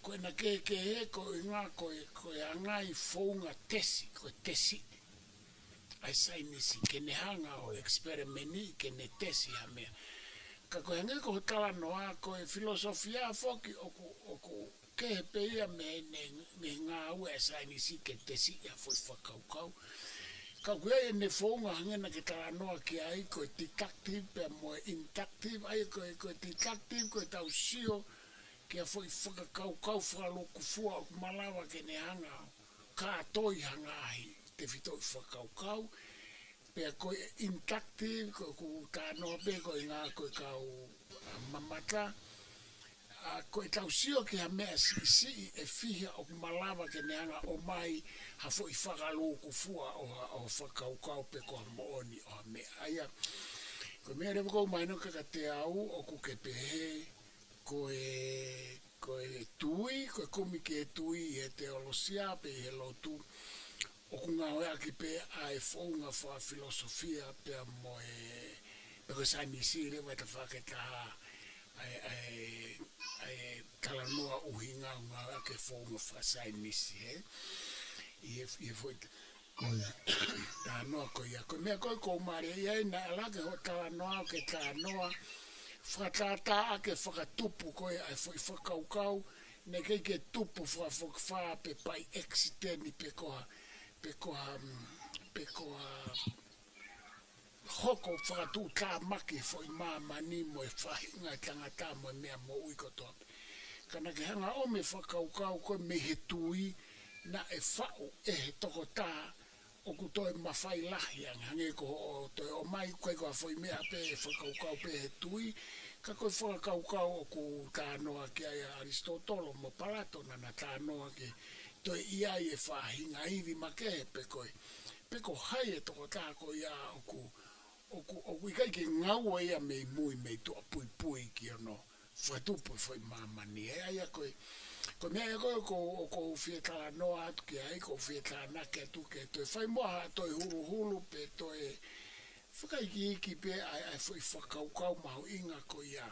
ko ʻena kehekehe ko e ʻuhinga ko e, ko e anga e founga tesi, ko e tesi ʻa e saienisi, ke ne hanga ʻo experiment-ʻi, ke ne tesi ha meʻa. Ka ko e hangē ko hoʻo talanoa, ko e filosofia foki ʻoku, ʻoku kehe pē ia mei heʻene, mei he ngāue ʻa e saienisi ke tesiʻi ha foʻi fakakaukau. Ka ʻoku ʻi ai ʻene founga hangē naʻa ke talanoa ki ai, ko e deductive pea mo e inductive, ʻa ia ko e, ko e deductive, ko ʻetau sio ki ha foʻi fakakaukau fakalūkufua ʻoku malava ke ne hanga ʻo kātoi ha ngaahi tefitoʻi fakakaukau, pea ko e inductive, ko ʻeku talanoa pē ko e ʻuhinga ko e kau, ʻa, mamata, ʻa, ko ʻetau sio ki ha meʻa siʻisiʻi ʻe fiha ʻoku malava ke ne hanga ʻo ʻomai ha foʻi fakalūkufua ʻo ha, ʻo ha fakakaukau pe ko ha moʻoni ʻo ha meʻa. ʻA ia, ko e meʻa leva ʻoku mahino kiate au ʻoku ke pehē, ko e, ko e tui, ko e kumi ki he tui ʻi he teolosia pe ʻi he lotu, ʻoku ngāueʻaki pē ʻa e founga fakafilosofia pea mo e, pe ko e saienisi leva ʻi he tafaʻaki ʻe taha, ʻa e, ʻa e, ʻa e talanoa ʻuhinga ʻoku ngāueʻaki e founga fakasaienisi, ē? ʻI he, ʻi he foʻi ko e talanoa ko ia. Ko e meʻa ko ē ʻoku ou mālieʻia ai naʻe ʻalu hake hoʻo talanoa ʻo ke talanoa fakatātā ʻaki e fakatupu ko ē ʻa e foʻi fakakaukau, naʻe ʻikai ke tupu fakafokifā pe by accident pe ko ha, pe ko ha, mm, pe ko ha hoko fakatuʻutāmaki e foʻi māmani mo e faʻahinga e tangata mo e meʻa moʻui kotoa pē. Ka naʻa ke hanga ʻo ʻomai e fakakaukau ko ē mei he tui naʻe faʻu ʻe he tokotaha ʻoku toe mafai lahi ange, hangē ko hoʻo toe ʻomai, ʻikai ko ha foʻi meʻa pē, fakakaukau pē he tui, ka ko e fakakaukau ʻoku talanoa ki ai ʻa ʻAlisitōtolo mo Palato naʻa na talanoa ki he toe ʻi ai e faʻahinga ivi makehe pe ko e, pe ko hai e tokotaha ko ia ʻoku, ʻoku, ʻoku ʻikai ke ngāue ia mei mui, mei tuʻapuipui ki hono fakatupu e foʻi māmani, ē? ʻA ia ko e, ko e meʻa ia ko ē ʻoku ou, ʻoku ou fie talanoa atu ki ai, ʻoku ou fie tānaki atu ke toe fai muʻa ha toe huluhulu pe toe fakaikiiki pē ʻa e, ʻa e foʻi fakakaukau mahuʻinga ko ia.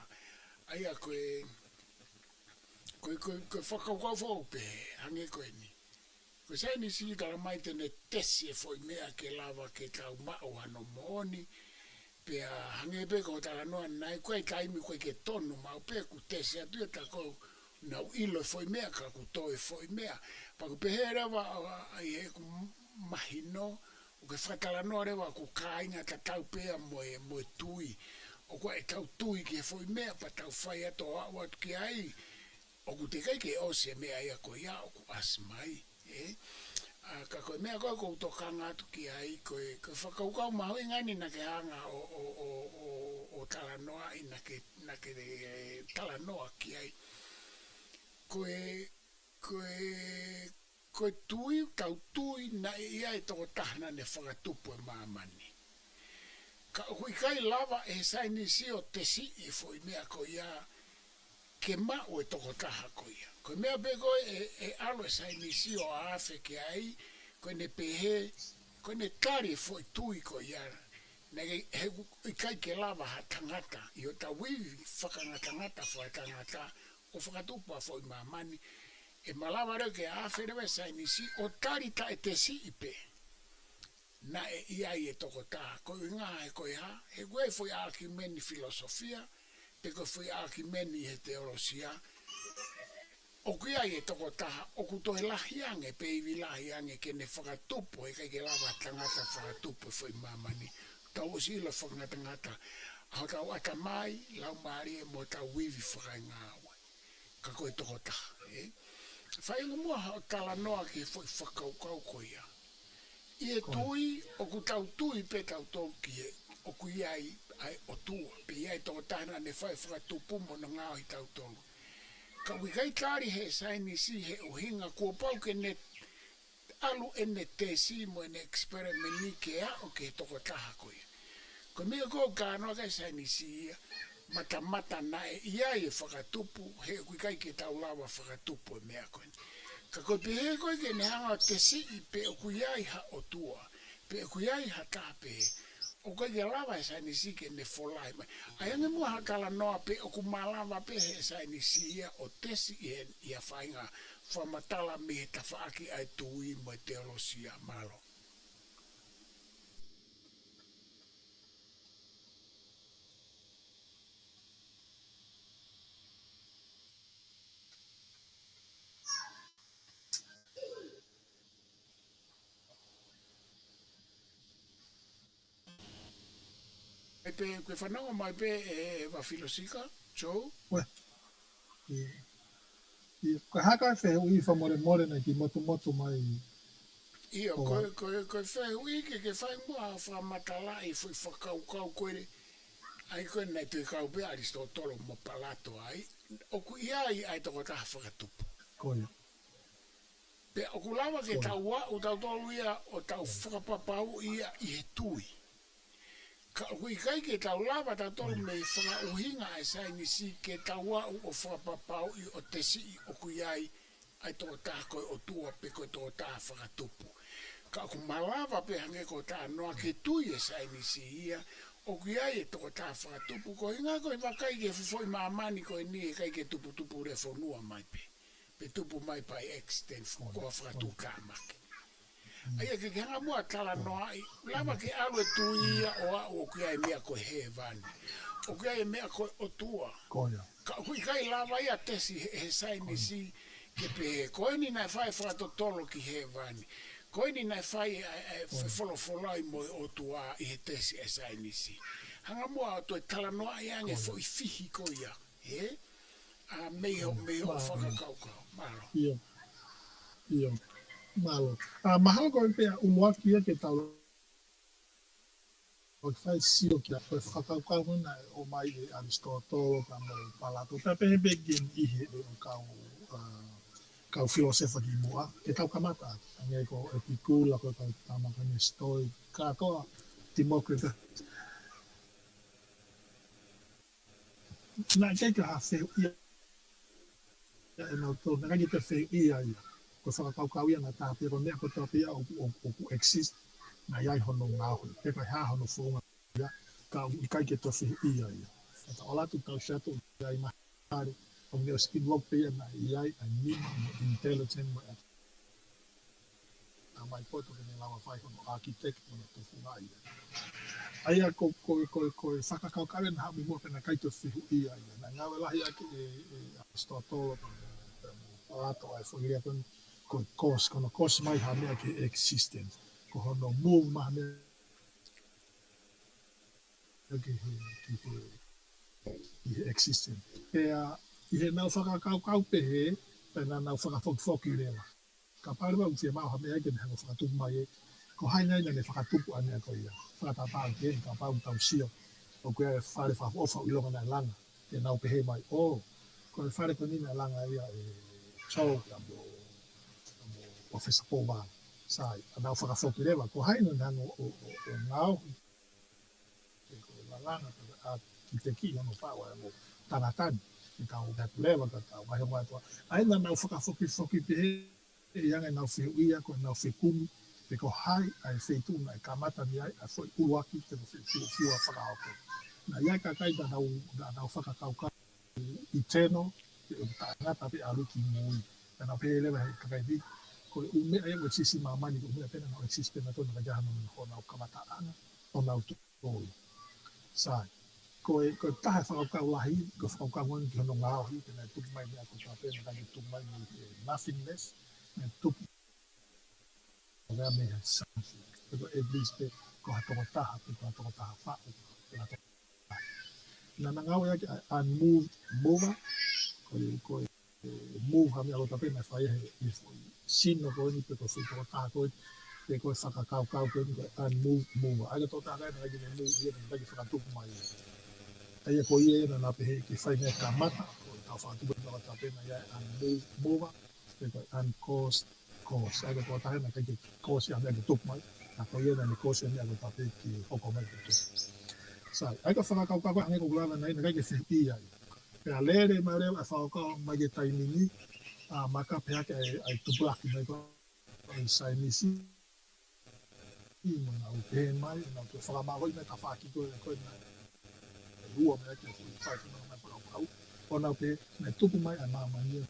ʻA ia ko e, ko e, ko e, ko e fakakaukau foʻou pē, hangē ko eni. Ko e saienisi tala mai te ne tesi e foʻi meʻa ke lava ke tau maʻu hano moʻoni, pea hangē pē ko e talanoa naʻe ko e taimi ko ē ke tonu maʻu pē ʻoku tesi atu ia ta ko nau ʻilo e foʻi meʻa ka ʻoku toe foʻi meʻa. Pea ʻoku pehē leva ʻa, ʻa, ʻa ʻeku mahino, ʻoku ke fakatalanoa leva ʻoku kāinga tatau pē ia mo e, mo e tui. ʻOku ʻi ai ʻetau tui ki he foʻi meʻa pea tau fai atu ʻo aʻu atu ki ai. ʻOku teʻeki ai ke ʻosi e meʻa ia ko ia ʻoku ʻasi mai, ē? ʻA, ka ko e meʻa ko ē ʻoku ou tokanga atu ki ai, ko e, ko e fakakaukau mahuʻinga eni naʻa ke hanga ʻo, ʻo, ʻo, ʻo, ʻo talanoaʻi, naʻa ke, naʻa ke, ē, talanoa ki ai. Ko e, ko e, ko e tui, tau tui naʻe ʻi ai e tokotaha naʻa ne fakatupu e māmani. Ka ʻoku ʻikai lava ʻe he saienisi ʻo tesiʻi e foʻi meʻa ko ia ke maʻu e tokotaha ko ia. Ko e meʻa pē ko ē ʻe, ʻe ʻalu e saienisi ʻo afe ki ai, ko ʻene pehē, ko ʻene tali e foʻi tui ko ia. Naʻe, he ʻoku ʻikai ke lava ha tangata, ʻi hotau ivi fakangatangata, fakatangata, ʻo fakatupu ʻa e foʻi māmani, ʻe malava leva ke afe leva e saienisi ʻo tali taʻetesiʻi pē naʻe ʻi ai e tokotaha. Ko e ʻuhinga he ko e hā, he ko e foʻi ʻākiumeni filosofia, pe ko e foʻi ʻākiumeni he teolosia, ʻoku ʻi ai e tokotaha, ʻoku toe lahi ange, pe ivi lahi ange ke ne fakatupu, he ʻikai ke lava tangata fakatupu e foʻi māmani. Tau ʻosi ʻilo fakangatangata, ʻa hotau ʻatamai, laumālie mo hotau ivi fakaengāue. Ka ko e tokotaha, ē? Fai ange muʻa haʻo talanoa ki he foʻi fakakaukau ko ia. ʻI he tui, ʻoku tau tui pē tautolu ki he, ʻoku ʻi ai ʻa e ʻOtua, pe ʻi ai e tokotaha naʻa ne fai e fakatupu mo hono ngaohi tautolu. Ka ʻoku ʻikai tali ʻe he saienisi he ʻuhinga kuo pau ke ne ʻalu ʻene tesi mo ʻene experiment ke aʻu ki he tokotaha ko ia. Ko e meʻa ko ē ʻoku talanoa ki ai e saienisi ia, matamata naʻe ʻi ai e fakatupu, he ʻoku ʻikai ke tau lava fakatupu e meʻa ko eni. Ka ko e pehē ko ē ke ne hanga ʻo tesiʻi pe ʻoku ʻi ai ha ʻOtua, pe ʻoku ʻi ai ha taha pehē, ʻoku ʻikai ke lava e saienisi ke ne folahi mai. ʻAi ange muʻa haʻo talanoa pe ʻoku malava pē ʻe he saienisi ia ʻo tesiʻi ʻi he, ʻi ha faʻahinga fakamatala mei he tafaʻaki ʻa e tui mo e teolosia. Mālō. ʻE pē, ko e fanongo mai pē ʻe, ʻe Vafilosika, Joe? Ue. ʻIo. ʻIo, ko e hā e fehuʻi fakamolemole naʻe kiʻi motumotu mai? ʻIo, ko, ko, ko e fehuʻi ke, ke fai muʻa ha fakamatalaʻi foʻi fakakaukau ko ē, ʻa ia ko ē naʻe toe kau pē ʻa ʻAlisitōtolo mo Palato ai, ʻoku ʻi ai ʻa e tokotaha fakatupu. Ko ia. Pea ʻoku lava ke tau aʻu tautolu ia ʻo tau fakapapauʻi ia ʻi he tui. Ka ʻoku ʻikai ke tau lava tautolu mei he fakaʻuhinga ʻa e saienisi ke tau aʻu ʻo fakapapauʻi ʻo tesiʻi ʻoku ʻi ai ʻa e tokotaha ko e ʻOtua pe ko e tokotaha fakatupu. Ka ʻoku malava pē hangē ko e talanoa ke tui e saienisi ia, ʻoku ʻi ai e tokotaha fakatupu, ko e ʻuhinga ko e vakai ki he fuʻu foʻi māmani ko eni he ʻikai ke tuputupu lea fonua mai pē. Pe tupu mai by accident, ko ha fakatuʻutāmaki. ʻA ia ke ke hanga muʻa ʻo talanoaʻi, lava ke ʻalu e tui ia ʻo aʻu ʻoku ʻi ai e meʻa ko e hēvani. ʻOku ʻi ai e meʻa ko e ʻOtua. Ko ia. Ka ʻoku ʻikai lava ia ʻo tesi ʻe he, he saienisi ke pehē, ko eni naʻe fai e fakatotolo ki hēvani. Ko eni naʻe fai e, e, e fefolofolai mo e ʻOtua ʻi he tesi ʻa e saienisi. Hanga muʻa ʻo toe talanoaʻi ange foʻi fihi ko ia. Ē? ʻA, mei hoʻo, mei hoʻo fakakaukau. Mālō. ʻIo. ʻIo. Mālō. ʻA, mahalo ko e pea ʻuluaki ia ke tau ʻo fai sio ki he ko e fakakaukau ko ē naʻe ʻomai ʻe ʻAlisitōtolo pea mo Palato. Pea pehē pē ki he ʻi he ʻo kau, ʻa, kau filōsefa kimuʻa. Ke tau kamata. Hangē ko Epikula, ko e kau tama ko eni Stoic, kātoa Democritus. Naʻe ʻikai ke ha fehuʻi ia ʻe nautolu, naʻe ʻikai ke fehuʻi ia. Ko e fakakaukau ia naʻe tā pē ko e meʻa kotoa pē ia ʻoku, ʻoku, ʻoku exist, naʻe ʻi ai hono ngaohi, pe ko e hā hono founga. ia, ka ʻoku ʻikai ke toe fehuʻia ia. Ka tau ʻalu atu tau shuttle ia ʻi mahali, ʻoku ne ʻosi involve pē ia naʻe ʻi ai ʻa e nima mo e intelligent mo e ʻa mai poto ke ne lava fai hono architect mo hono tufunga ia. ʻA ia ko, ko, ko, ko e fakakaukau ena haʻu mei muʻa pea naʻe ʻikai toe fehuʻia ia. Naʻe ngāue lahi ʻaki ʻe, ʻe ʻArisitotolo pea mo, pea mo Palato ʻa e foʻi lea ko eni ko e cause, ko hono cause mai ha meʻa ki he existence. Ko hono move mai ha meʻa ki he, ki he, ki he existence. Pea ʻi heʻenau fakakaukau pehē, pea naʻa nau fakafokifoki leva. Kapau leva ʻoku fiemaʻu ha meʻa ke ne hanga ʻo fakatupu mai ē, ko hai nai naʻa ne fakatupu ʻa e meʻa ko ia. Fakatātā ki heni, kapau ʻoku tau sio, ʻoku ʻi ai e fale fakaʻofoʻofa ʻoku ʻilonga naʻe langa, ke nau pehē mai, ʻō, ko e fale ko eni naʻe langa ia ʻe Joe pea mo, mo ʻOfisa Povang. Sai, ʻa nau fakafoki leva, ko hai naʻa ne hanga ʻo, ʻo, ʻo, ʻo ngaohi pe ko e lalanga pe ko e ʻākiteki hono faʻu ʻa e ongo tangata ni, ke tau meʻa atu leva, ka tau ngaahi ongo atu. ʻA ia naʻa nau fakafokifoki pehē, ʻi he anga ʻenau fehuʻia, ko ʻenau fekumi, pe ko hai ʻa e feituʻu naʻe kamata mei ai ʻa e foʻi ʻuluaki, pe ko e foʻi fuofua fakahoko. Naʻe ʻi ai e kakai naʻa nau, naʻa nau fakakaukau eternal, pe ʻoku taʻengata pē ʻalu ki mui. Naʻa nau pehē leva he kakai Viti, ko e ʻū meʻa ia ʻoku exist ʻi māmani, ko e ʻū meʻa pē naʻa nau exist pē nautolu naʻe ʻikai ke ʻi ai hanau, honau kamataʻanga, honau tōʻonga. Sai. Ko e, ko e taha e fakakaukau lahi, ko e fakakaukau ko eni ki hono ngaohi, pea naʻe tupu mai meʻa kotoa pē, naʻe ʻikai ke tupu mai mei he nothingness, naʻe tupu mai mei he something. Pe ko e at least pe ko ha tokotaha, pe ko ha tokotaha faʻu, pe ko ha tokotaha. Naʻa na ngāueʻaki ʻa e unmoved mover, ko e, ko e move ha meʻa kotoa pē naʻe fai he, he foʻi sino ko eni pe ko e foʻi tokotaha ko eni, pe ko e fakakaukau ko eni ko e unmoved mover. ʻA ia ko e tokotaha ko ē naʻe ʻikai ke ne move ia, naʻe ʻikai ke fakatupu mai ia. ʻA ia ko ia ia naʻa na pehē ke fai meʻa kamata, ko e tau fakatupu e meʻa kotoa pē naʻe ʻi ai e unmoved mover, pe ko e uncaused cause. ʻA ia ko e tokotaha naʻe ʻikai ke cause ʻa e meʻa ke tupu mai, ka ko ia naʻa ne cause ʻa e meʻa kotoa pē ke hoko mai ke tupu. Sai, ʻa ia ko e fakakaukau ko ē hangē ko ʻeku lave ʻanenai, naʻe ʻikai ke fehuʻia ia. Pea lele mai leva e fakakaukau mai ki he taimi ni, ʻa, maka pehē ʻaki ʻa e, ʻa e tupulaki mai ko ē ʻa e saienisi. ʻI mo nau pehē mai, nau toe fakamālohiʻi mai e tafaʻaki ko ē, ko ē naʻe ua mai ʻaki e foʻi fai ko ē mai fakakaukau. ʻO nau pehē, naʻe tupu mai ʻa māmani ia,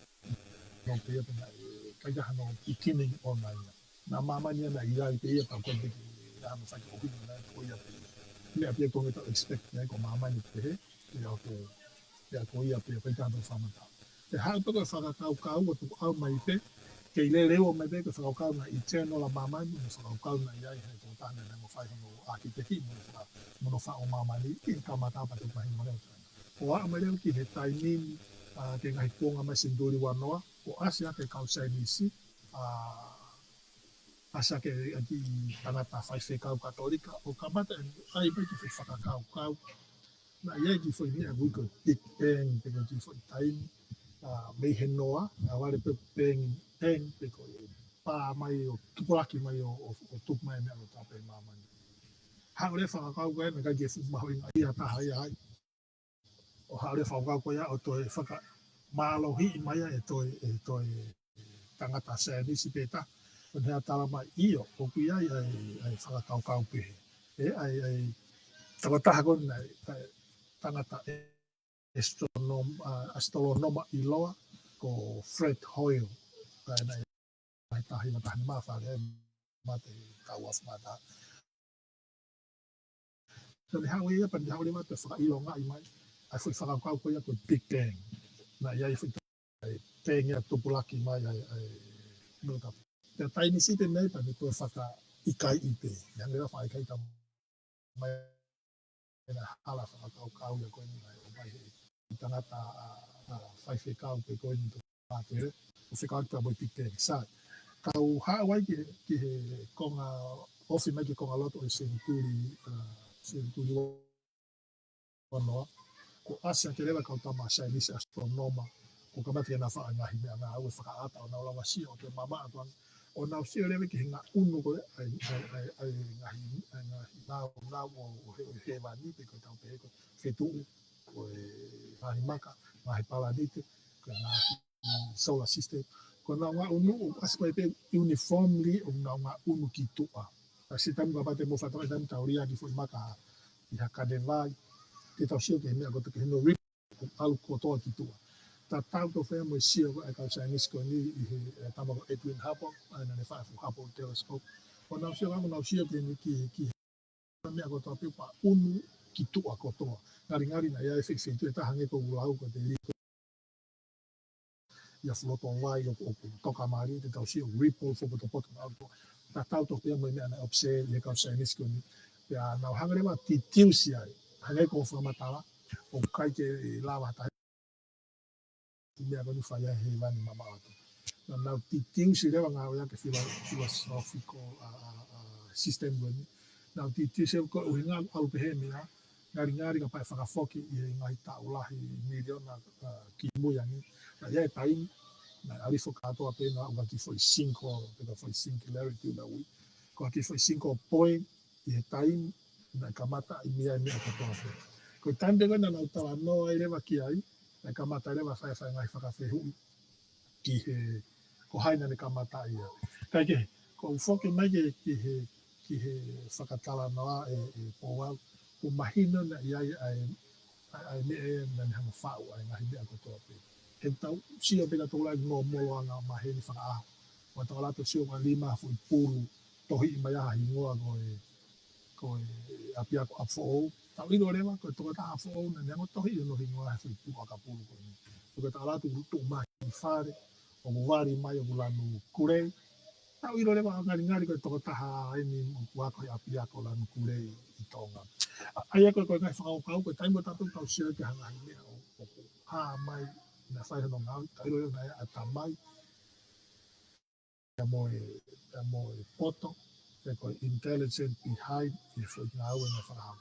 nau pehē pē naʻe ʻikai ke ʻi ai hano beginning ʻoʻona ia. Naʻe māmani ia naʻe ʻi ai pē ia, pea ko e teki ʻa e hano fai ko ē ʻoku ʻi ai naʻe ko ia pē ia. Meʻa pē ia ʻoku totonu ke tau expect, naʻe ko māmani pehē, ia ko, ia ko ia pē ia, ʻikai ke ʻi ai hano fakamatala. ʻE haʻu pē ko e fakakaukau ʻo tuku ʻau mai pē, kei lele ua mai pē ko e fakakaukau naʻe eternal ʻa māmani, mo e fakakaukau naʻe ʻi ai he tokotaha naʻa ne hanga ʻo fai hono architect mo hono faka-, mo hono faʻu ʻo māmani, ʻi he kamata pea tuku mahino mo leo tana. ʻO aʻu mai leva ki he taimi ni, ʻa, ki he ngaahi kuonga mai senituli ua noa, ʻo ʻasi ʻaki e kau saienisi, ʻa, ʻasi ʻaki e kiʻi tangata faifekau Katolika, ʻo kamata ʻene ʻai mai e kiʻi fakakaukau, naʻe ʻi ai e kiʻi foʻi meʻa ʻoku ui ko e Big Bang, pe ko e kiʻi foʻi taimi, ʻa, mei he noa, ʻa, vale pe bang, bang, pe ko e pā mai ʻo tupulaki mai ʻo, ʻo, ʻo tupu mai e meʻa kotoa pē ʻi māmani. Haʻu leva e fakakaukau ko ē, naʻe ʻikai ke fuʻu mahuʻingaʻia ha taha ia ai. ʻO haʻu leva e fakakaukau ko ia ʻo toe fakamālohiʻi mai ia ʻe toe, ʻe toe tangata saienisi pē taha. ʻO ne hanga ʻo tala mai ʻio, ʻoku ʻi ai ʻa e, ʻa e fakakaukau pehē. ʻE, ʻa e, ʻa e, tokotaha ko ē naʻe, ʻa e, tangata ʻe, astronom-, ʻa, asitolonoma ʻiloa, ko Fred Hoyle. ʻA ia naʻe, ʻa e tahi ma tahi ma fale, mate, kau afu mata. Naʻa ne haʻu ia, pea ne haʻu leva ʻo toe fakaʻilongaʻi mai ʻa e foʻi fakakaukau ko ia ko e Big Bang. Naʻe ʻi ai e foʻi, ʻa e bang ia tupulaki mai ʻa e, ʻa e, no ka. Pea taimi siʻi pē mei ai pea ne toe fakaʻikaiʻi pē. Naʻa ne lava fakaʻikaiʻi mai ʻena hala fakakaukau ia ko eni naʻe ʻomai he tangata, ʻa, ʻa, faifekau pē ko eni ʻo Pātele, ʻo fekauʻaki pea mo e Big Bang. Sai, kau haʻu ai ki he, ki he konga, ofi mai ki he konga loto ʻo e senituli, ʻa, senituli ua noa, kuo ʻasi ʻaki leva e kau tama saienisi asitolonoma, kuo kamata ke nau faʻu e ngaahi meʻangāue fakaʻata ʻo nau lava sio ʻo toe mamaʻo atu ange, ʻo nau sio leva ki he ngaʻunu ko ē ʻa e, ʻa e, ʻa e, ʻa e ngaahi, ʻa e ngaahi nāunau ʻo, ʻo he, ʻo hēvani pe ko e tau pehē ko e fetuʻu, ko e ngaahi maka, ngaahi palanite, ko e ngaahi solar system. Ko ʻenau ngaʻunu ʻoku ʻasi mai pē uniformly ʻo nau ngaʻunu ki tuʻa. Ka siʻi taimi kapau te mou fakatokangaʻi taimi tau lia ki he foʻi maka, ʻi ha kane vai, te tau sio ki he meʻa kotoa ki he no rip, ʻalu kotoa ki tuʻa. Tatau tofu ia mo e sio ko ē ʻa e kau saienisi ko eni ʻi he, ʻe, tama ko Edwin Hubble, ʻa ia naʻá ne faʻu e fuʻu Hubble telescope. ʻO nau sio, ʻo nau sio ki he, ki, ki he meʻa kotoa pē ʻoku ʻunu ki tuʻa kotoa. Ngalingali naʻe ʻi ai e feituʻu ʻe taha hangē ko ʻeku lau ko e te liko ia fuʻu loto vai ʻoku, ʻoku toka mālie, te tau sio ripple fuʻu potopoto naʻe ʻalu. Tatau tofu ia mo e meʻa naʻe observe ʻe he kau saienisi ko eni. Pea nau hanga leva ʻo deduce ai, hangē ko e fakamatala, ʻoku ʻikai ke lava ha taha meʻa ko eni fai ai he vani mamaʻo atu. Naʻa nau deduce leva ngāueʻaki e philo-, philosophical, ʻa, ʻa, ʻa, system ko eni. Nau deduce ko e ʻuhinga ʻalu pehē e meʻa, ngalingali kapau ʻe fakafoki ʻi he ngaahi taʻu lahi miliona, ʻa, kimui ange. Naʻe ʻi ai e taimi, naʻe ʻalu hifo kātoa pē naʻa ʻoku ʻi ai e kiʻi foʻi single, pe ko e foʻi singularity naʻe ui. Ko e kiʻi foʻi single point, ʻi he taimi naʻe kamata ai e meʻa, meʻa kotoa pē. Ko e taimi pē ko ē naʻa nau talanoa ai leva ki ai, naʻe kamata leva ʻo fai, fai e ngaahi fakafehuʻi ki he, ko hai naʻá ne kamata ia. Kae kehe, ko u foki mai ki he, ki he, ki he fakatalanoa ʻe, ʻe Pouau, ʻoku mahino naʻe ʻi ai ʻa e, ʻa e, ʻa e meʻa ia naʻá ne hanga ʻo faʻu ʻa e ngaahi meʻa kotoa pē. He tau sio pē ka tau lau e ngaahi moloʻanga maheni fakaʻaho. ʻOua te tau ʻalu atu ʻo sio ko e lima foʻi pulu, tohiʻi mai ha hingoa ko e, ko e ʻapiako ʻApifoʻou. Tau ʻilo leva, ko e tokotaha ʻApifoʻou naʻá ne hanga ʻo tohiʻi hono hingoa he foʻi pulu ʻakapulu ko eni. Ko e tau ʻalu atu ʻo tuʻu mai ki fale, ʻoku vali mai ʻoku lanu kulei. Tau ʻilo leva ʻo ngalingali ko e tokotaha eni ʻoku ako he ʻapiako lanu kulei ʻi Tonga. ʻA, ʻa ia ko e, ko e ngaahi fakakaukau, ko e taimi ʻoku tau tau sio ki he ngaahi meʻa ʻo, ʻoku hā mai, naʻe fai hono ngāue, tau ʻilo leva naʻe ʻi ai e ʻatamai, pea mo e, pea mo e poto, pe ko e intelligent behind e foʻi ngāue naʻe fakahā.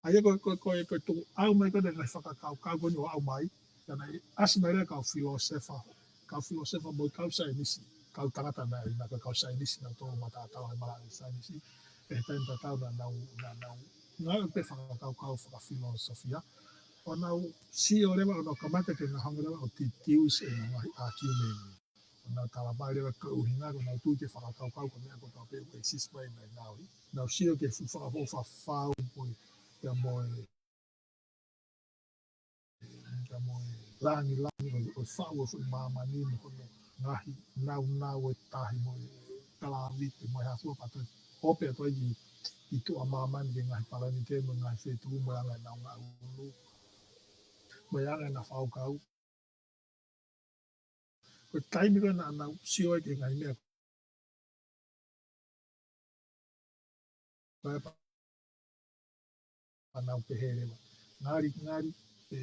ʻA ia ko e, ko e, ko e, ko e tuʻu ʻau mai ko ē ʻa e ngaahi fakakaukau ko eni ʻo aʻu mai, ka naʻe ʻasi mai leva e kau filōsefa, kau filōsefa mo e kau saienisi, kau tangata naʻe, naʻe ko e kau saienisi naʻe tō mataotao he malaʻe saienisi, ʻi he taimi tatau naʻa nau, naʻa nau ngāue pē fakakaukau fakafilōsofia, ʻo nau sio leva ʻo nau kamata ke nau hanga leva ʻo deduce ʻenau ngaahi argument. ʻO nau tala mai leva ko e ʻuhinga, ko ʻenau tui ki he fakakaukau ko e meʻa kotoa pē ʻoku exist mai naʻe ngaohi. Nau sio ki he fuʻu fakafou fafau ko e, pea mo e, pea mo e langilangi ʻo, ʻo e faʻu ʻo e foʻi māmani mo hono ngaahi naunau ʻo e tahi mo e kalāviti mo e hā fua pea toe ope atu ai ki, ki tuʻa māmani ki he ngaahi palanite mo e ngaahi fetuʻu mo e anga ʻenau ngaʻunu. Mo e anga ʻenau fakakaukau. Ko e taimi ko ē naʻa nau sio ai ki he ngaahi meʻa ko ē pea nau pehē leva. Ngalingali, ʻe,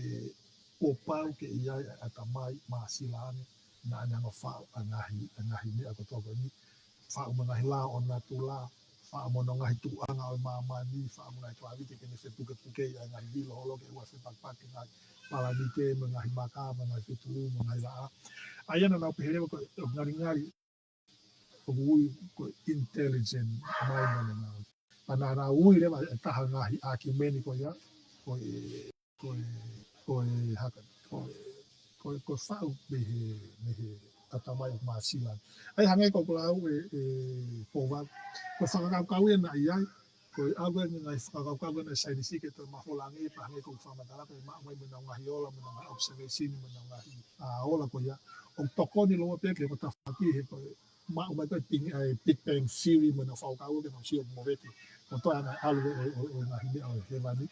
kuo pau ke ʻi ai e ʻatamai māsila ange, naʻá ne hanga ʻo faʻu ʻa e ngaahi, ʻa e ngaahi meʻa kotoa ko eni. Faʻu mo e ngaahi lao ʻo natula, faʻu mo hono ngaahi tuʻuʻanga ʻo e māmani, faʻu mo e ngaahi kalāviti ke ne fepukepukei ʻa e ngaahi vilo holo ke ʻoua ʻe fepakipaki e ngaahi palanite, mo e ngaahi maka, mo e ngaahi fetuʻu, mo e ngaahi laʻā. ʻA ia naʻa nau pehē leva ko e ngalingali ʻoku ui ko e intelligent mind naʻá ne ngāue. Pea naʻa nau ui leva e taha e ngaahi argument ko ia, ko e, ko e, ko e haka, ko e, ko e, ko e faʻu mei he, mei he ʻatamai ʻoku māsila. ʻA ia hangē ko ʻeku lau ē, ē, Pouau, ko e fakakaukau ia naʻe ʻi ai, ko e ʻalu e ngaahi fakakaukau ko ē ʻa e saienisi ke toe mafola ange, pea hangē ko ʻeku fakamatala ko e maʻu mai mo ʻenau ngaahi ola, mo ʻenau ngaahi observation, mo ʻenau ngaahi, ʻa, ola ko ia. ʻOku tokoni lōua pē ke mo tafaʻaki he ko e maʻu mai ko ē Big, ʻa e Big Bang Theory mo ʻenau fakakaukau ke nau sio movete. Ko e toe ʻa e ʻalu ʻo, ʻo, ʻo, ʻo e ngaahi meʻa ʻo hēvani,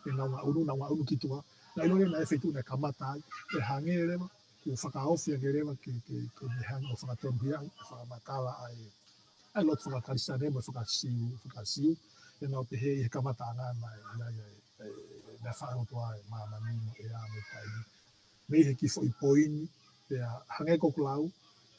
ʻenau ngaʻunu, nau ngaʻunu ki tuʻa. Naʻe ʻilo leva naʻe feituʻu naʻe kamata ai, ʻe hangē leva, kuo fakaofi ange leva ke, ke, ke ne hanga ʻo fakatonuhiaʻi e fakamatala ʻa e, ʻa e lotu fakakalisitiane mo e fakasiu, fakasiu, ʻenau pehē ʻi he kamataʻanga naʻe, naʻe, naʻe, naʻe, naʻe faʻa lotu ʻa e māmani mo e ʻea mo e taimi. Mei he kiʻi foʻi poini, pea hangē ko ʻeku lau,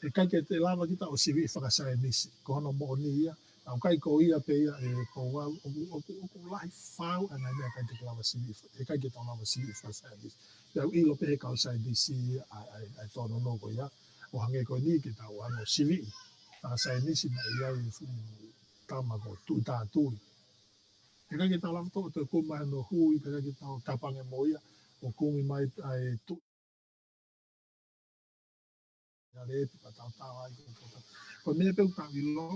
ʻe ʻikai ke te lava kita ʻo siviʻi fakasaienisi, ko hono moʻoni ia, ʻa ʻoku ʻikai ko ia pē ia ē Pouau, ʻoku, ʻoku, ʻoku lahi fau ʻa e ngaahi meʻa ʻikai te ke lava siviʻi, ʻe ʻikai ke tau lava siviʻi fakasaienisi. Pea ʻoku ʻilo pē he kau saienisi ia ʻa e, ʻa e, ʻa e tōnounou ko ia, ʻo hangē ko eni ke tau hanga ʻo siviʻi fakasaienisi naʻe ʻi ai e fuʻu tama ko Tuʻitātui. ʻE ʻikai ke tau lava toʻo, toʻo e kumi mai hono hui, pea ʻikai ke tau tapange mo ia, ʻo kumi mai ʻa e tuʻi ʻa e lepi pea tau tau ai ko e tau. Ko e meʻa pē ʻoku tau ʻilo,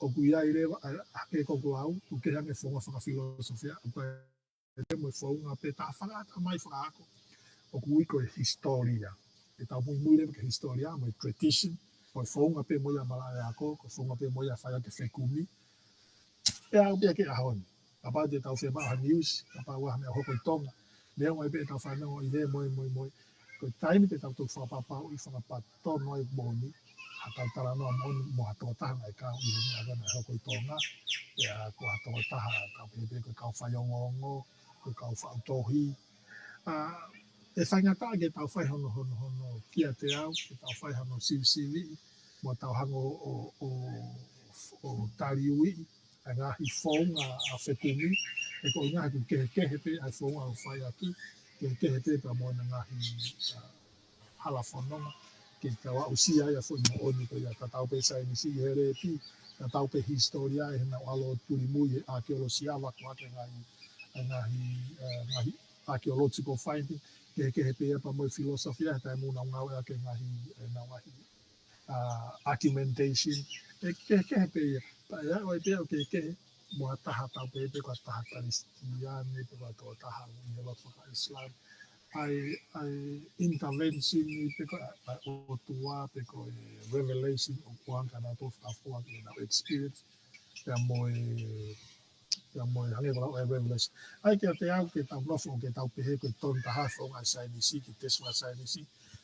ʻoku ʻi ai leva, ʻa, ʻa ke ʻoku lau, ʻoku kehe ange founga fakafilosofia, ʻoku ʻi ai mo e founga pē taha fakaʻatamai fakaako. ʻOku ui ko e hisitōlia. ʻE tau muimui leva ki he hisitōlia, mo e tradition, ko e founga pē mo ia malaʻe ako, ko e founga pē mo ia fai ʻaki e fekumi. ʻE aʻu pē ki he ʻaho ni. Kapau te tau fiemaʻu ha news, kapau ʻoku ʻi ai ha meʻa ʻoku hoko ʻi Tonga. Neongo ai pē ʻetau fanongo ʻi he moe, moe, moe. Ko e taimi te tau toki fakapapauʻi, fakapatonu ai moʻoni, ha kau talanoa moʻoni, mo ha tokotaha naʻe kau ʻi he meʻa ko ē naʻe hoko ʻi Tonga. Pea ko ha tokotaha, kau pehē pē ko e kau faiongoongo, ko e kau faʻu tohi. ʻA, ʻe faingataʻa ke tau fai hono, hono, hono kiate au, ke tau fai hono sivisiviʻi, mo tau hanga ʻo, ʻo, ʻo, ʻo taliuiʻi ʻa e ngaahi founga ʻa fekumi, he ko e ngaahi ʻoku kehekehe pē ʻa e founga ʻoku fai ʻaki, kehekehe pē pea mo ʻena ngaahi, ʻa, hala fononga, ke tau aʻusia ai ʻa e foʻi moʻoni ko ia, tatau pē saienisi ʻi he lēpi, tatau pē hisitōlia ʻi heʻenau ʻalu ʻo tulimui he ʻākeolosia, vakuʻaki e ngaahi, ʻa e ngaahi, ʻa e ngaahi archaeological finding, kehekehe pē ia pea mo e filosofia, he taimi ʻoku nau ngāueʻaki e ngaahi, ʻenau ngaahi, ʻa, argumentation, ʻe kehekehe pē ia. Pea ʻe aʻu ai pē ʻo kehekehe, mo ha taha tau pehē pē ko ha taha Kalisitiane, pe ko ha tokotaha ʻi he lotu faka-Islam. ʻA e, ʻa e intervention ni pe ko e, ʻa e ʻOtua, pe ko e revelation ʻoku ʻoange kia nautolu fakafoa ki heʻenau experience. Pea mo e, pea mo e hangē ko e lau ʻa e revelation. ʻA ia kiate au ke tau nofo, ke tau pehē ko e tonu taha founga ʻa e saienisi, ke tesi faka-saienisi,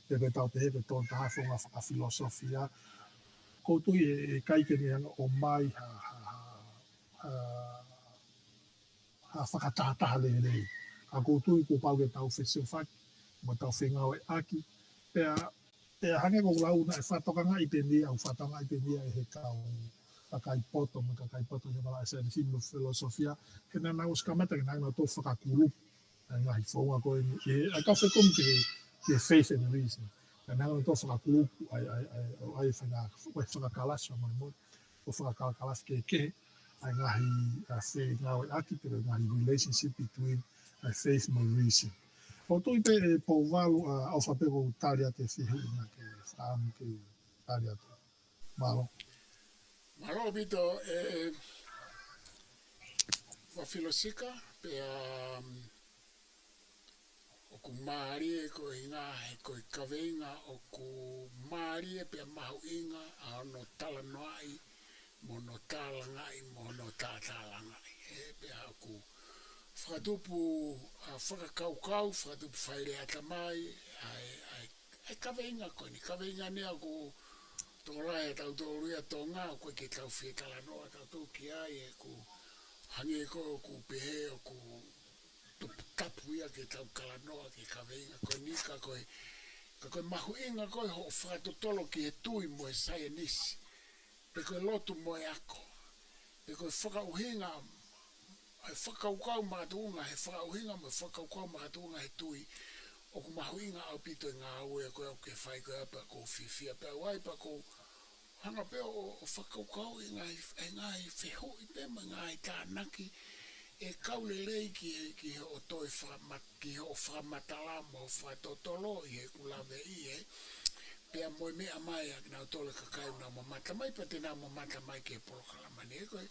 pe ko e tau pehē ko e tonu taha founga fakafilosofia. ʻOku ou tui ʻe, ʻe ʻikai ke ne hanga ʻo ʻomai ha, ha, ha, ha, ha fakatahataha lelei. Ka ʻoku ou tui kuo pau ke tau fesiofaki, mo tau fengāueʻaki. Pea, pea hangē ko ʻeku lau naʻe fakatokangaʻi pē ʻeni ia, ʻoku fakatokangaʻi pē ʻeni ia ʻe he kau kakai poto, mo e kakai poto ʻi he malaʻe saienisi mo e filosofia, he naʻa nau ʻosi kamata ke nau, nau toe fakakulupu ʻa e ngaahi founga ko eni, ʻe, ʻa e kau fekumi ki he, ki he faith and reason. Ka naʻa nau toe fakakulupu ʻa e, ʻa e, ʻa e, ʻo ʻai fanga, ʻo ʻai fakakalasi fakamolemole, ʻo fakakalakalasi kehekehe ʻa e ngaahi, ʻa e fengāueʻaki pe ko e ngaahi relationship between ʻa e faith mo e reason. ʻOku ou tui pē ʻe Pouvalu, ʻa, ʻofa pē ʻoku ou tali atu e fehuʻi naʻa ke fakaʻamu ke u tali atu. Mālō. Mālō ʻaupito, ʻe, Vafilosika, pea, um, ʻoku mālie ko e ngaahi, ko e kaveinga ʻoku mālie pea mahuʻinga ʻa hono talanoaʻi, mo hono tālangaʻi, mo hono tātālangaʻi. ʻE, pea ʻoku fakatupu, ʻa, fakakaukau, fakatupu faile ʻatamai, ʻa e, ʻa e, ʻa e kaveinga ko eni, kaveinga ni ʻoku tokolahi ʻa tautolu ia Tonga, ʻoku ʻikai ke tau fie talanoa ʻa tautolu ki ai, ʻe ʻoku hangē ko ʻeku pehē ʻoku toputapu ia ke tau talanoa ki he kaveinga ko eni, ka ko e, ka ko e mahuʻinga ko e hoʻo fakatotolo ki he tui mo e saienisi, pe ko e lotu mo e ako, pe ko e fakaʻuhinga, ʻa e fakakaukau makatuʻunga, he fakaʻuhinga mo e fakakaukau makatuʻunga he tui, ʻoku mahuʻinga ʻaupito e ngāue ko ē ʻoku ke fai ko ē pea ʻoku ou fiefia pē au ai pea ʻoku ou hanga pē ʻo, ʻo fakakaukau ʻi he ngaahi, ʻi he ngaahi fehuʻi pē mo e ngaahi tānaki ʻe kau lelei ki he, ki hoʻo toe fakamat-, ki hoʻo fakamatala mo hoʻo fakatotolo ʻi heʻeku lave ʻi he, pea mo e meʻa mai ʻa kinautolu e kakai ʻoku nau mamata mai, pea te nau mamata mai ki he polokalama ni. Ko e,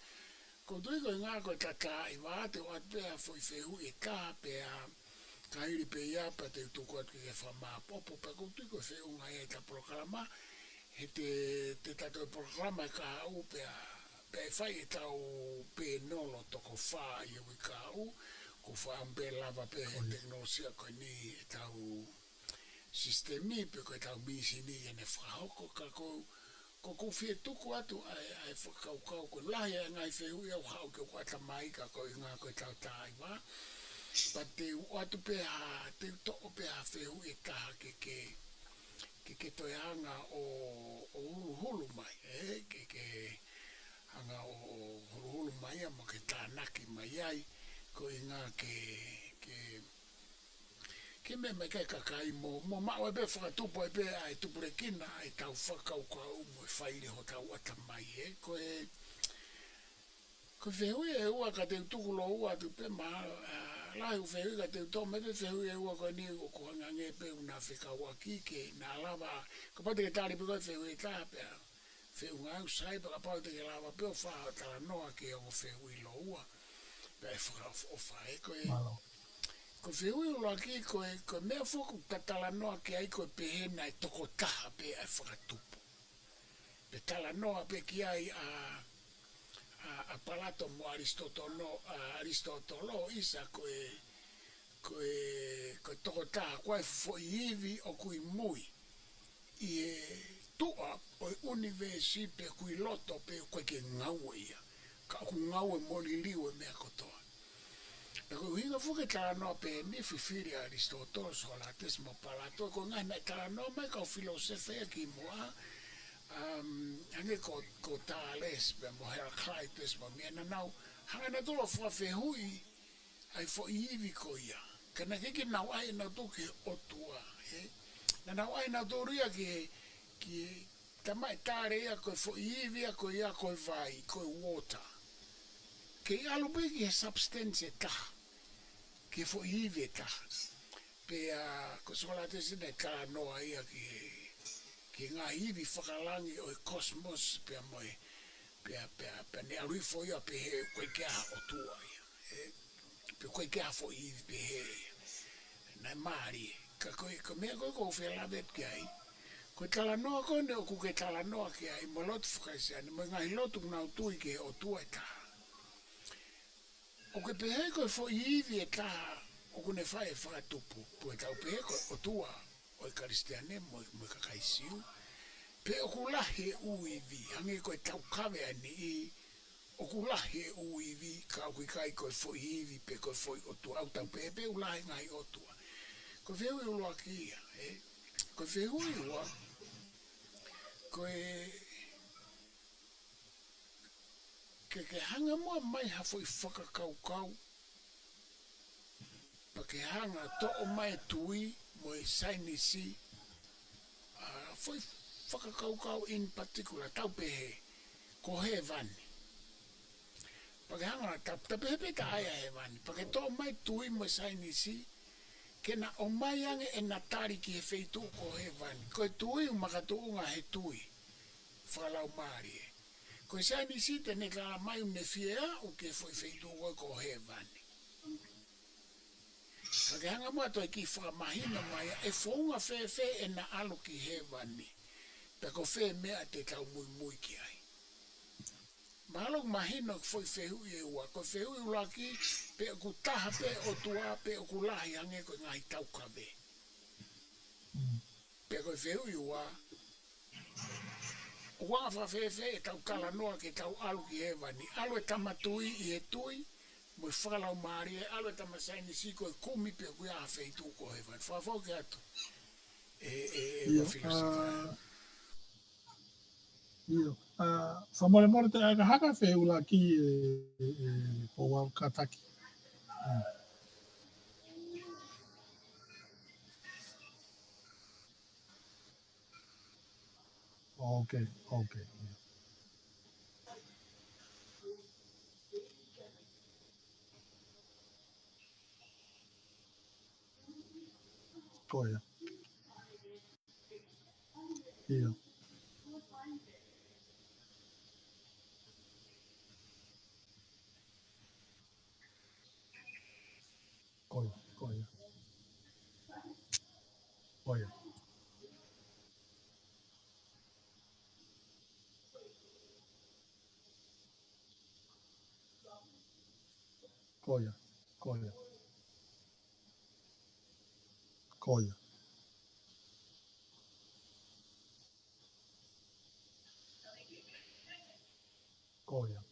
ʻoku ou tui ko e ngaahi ko e tataiva, te u ʻoatu pē ha foʻi fehuʻi ʻe taha pea ka hili pē ia pea te u tuku atu ke ke fakamāʻopoʻopo, pea ʻoku ou tui ko e feʻunga ia ʻetau polokalama, he te, te ta toe polokalama ʻe kahaʻu pea, pea ʻe fai ʻetau pēnolo toko fā ʻi he uike kahaʻu, ʻoku ou fakaʻamu pē lava pē he tekinolosia ko eni ʻetau sisitemi pe ko ʻetau mīsini ʻi heʻene fakahoko, ka ʻoku ou, ʻoku ou fie tuku atu ʻa e, ʻa e fakakaukau ko e lahi ʻa e ngaahi fehuʻi ʻoku haʻu ki hoku ʻatamai ka ko e ngaahi ko ʻetau tataiva. Pea te u ʻoatu pē ha, te u toʻo pē ha fehuʻi ʻe taha ke, ke, ke, ke toe hanga ʻo, ʻo huluhulu mai, ē, ke, ke hanga ʻo, ʻo huluhulu mai ia mo ke tānaki mai ai, ko e ʻuhinga ke, ke, ke meʻa mai ki ai e kakai mo, mo maʻu ai pē fakatupu ai pē ʻa e tupulekina ʻa ʻetau fakakaukau mo e faile hotau ʻatamai, ē. Ko e, ko e fehuʻi ʻe ua ka te u tuku lōua atu pē ma, ʻa, lahi ʻeku fehuʻi ka te u toʻo mai pē fehuʻi ʻe ua ko eni ʻoku hangehangē pē ʻoku na fekauʻaki ke na lava, kapau te ke tali pē ko e fehuʻi ʻe taha pea Feʻunga ʻoku sai pea kapau te ke lava pē ʻo fai haʻo talanoa ki he ongo fehuʻi ʻe ua. Pea ʻe fakaʻofoʻofa ē ko e. Mālō. Ko e fehuʻi ʻuluaki ko e, ko e meʻa foki ʻoku ta talanoa ki ai ko e pehē naʻe tokotaha pē ʻa e fakatupu. Pea talanoa pē ki ai ʻa, ʻa, ʻa Palato mo ʻAlisitotolo, ʻa ʻAlisitotolo ʻisa ko e, ko e, ko e tokotaha ko e foʻi ivi ʻoku ʻi mui ʻi he tuʻa ʻo e ʻunivēsi pe ʻoku ʻi loto pe ʻoku ʻikai ke ngaue ia. Ka ʻoku ngaue mo liliu e meʻa kotoa. Pea ko e ʻuhinga foki e talanoa pehē ni fifili ʻa ʻAlisitotolo, Sokolate mo Palato, ko e ngaahi naʻe talanoa mai kau filōsefa ia kimuʻa, um, hangē ko, ko Thales pea mo Heraclitus mo e meʻa naʻa nau, hanga nautolu ʻo fakafehuʻi ʻa e foʻi ivi ko ia. Ka naʻe ʻikai ke nau ʻai ʻenautolu ki he ʻOtua, ē? Naʻa nau ʻai ʻenautolu ia ki he, ki he tamaʻi tale ia ko e foʻi ivi ia ko ia ko e vai, ko e water. Kei ʻalu pē ki he substance ʻe taha, ki he foʻi ivi ʻe taha. Pea ko Sokolate naʻe talanoa ia ki he, ki he ngaahi ivi fakalangi ʻo e cosmos pea mo e, pea, pea, pea ne ʻalu hifo ia pehē ʻoku ʻikai ke ʻi ai ha ʻOtua ia. Ē? Pe ʻoku ʻikai ke ʻi ai ha foʻi ivi pehē ia. Naʻe mālie. Ka ko e, ko e meʻa ko ē ʻoku ou fie lave atu ki ai. Ko e talanoa ko eni ʻoku ke talanoa ki ai, mo e lotu faka-Kalisitiane, mo e ngaahi lotu ʻoku nau tui ki he ʻOtua ʻe taha. ʻOku ke pehē ko e foʻi ivi ʻe taha ʻoku ne fai e fakatupu, pe ʻoku tau pehē ko e ʻOtua ʻo e Kalisitiane mo, mo e kakai Siu. Pe ʻoku lahi e ʻū ivi, hangē ko e taukave ʻa e niʻihi, ʻoku lahi e ʻū ivi, ka ʻoku ʻikai ko e foʻi ivi, pe ko e foʻi ʻOtua, ʻoku tau pehē pē ʻoku lahi e ngaahi ʻotua. Ko e fehuʻi ʻuluaki ia, ē? Ko e fehuʻi ua, ko e ke, ke hanga muʻa mai ha foʻi fakakaukau, pea ke hanga toʻo mai e tui mo e saienisi, ʻa, foʻi fakakaukau in particular, tau pehē, ko hēvani. Pea ke hanga ta, ta pehē pē ta ʻai ʻa hēvani. Pea ke toʻo mai tui mo e saienisi, ke na ʻomai ange ʻena tali ki he feituʻu ko hēvani. Ko e tui ʻoku makatuʻunga he tui fakalaumālie. Ko e saienisi te ne tala mai ʻoku ne fie aʻu ki he foʻi feituʻu ko ē ko hēvani. Ka ke hanga muʻa toe kiʻi fakamahino mai ʻa e founga fēfē ʻena ʻalu ki hēvani. Pea ko fē meʻa te tau muimui ki ai. Mahalo ʻoku mahino e foʻi fehuʻi ʻe ua, ko e fehuʻi ʻuluaki, pe ʻoku taha pē ʻOtua, pe ʻoku lahi hangē ko e ngaahi taukave. Mm. Pe ko e fehuʻi ua, ʻoku anga fakafēfē ʻetau talanoa ke tau ʻalu ki hēvani. ʻAlu e tama tui ʻi he tui, mo e fakalaumālie, ʻalu e tama saienisi ko e kumi pe ʻoku ʻi ai ha feituʻu ko hēvani. Fakafoki atu. ʻE, ʻe, ʻe, ʻIo, ua filōsefa. ʻA, ʻio. ʻA, fakamolemole te ʻai ka haka fehuʻi ʻuluaki ʻe, ʻe, ʻe Pouau kātaki. Mm. Ok, ok, ʻio. Ko ia. ʻIo. Ko ia, ko ia. Ko ia. Ko ia, ko ia. Ko ia. Ko ia.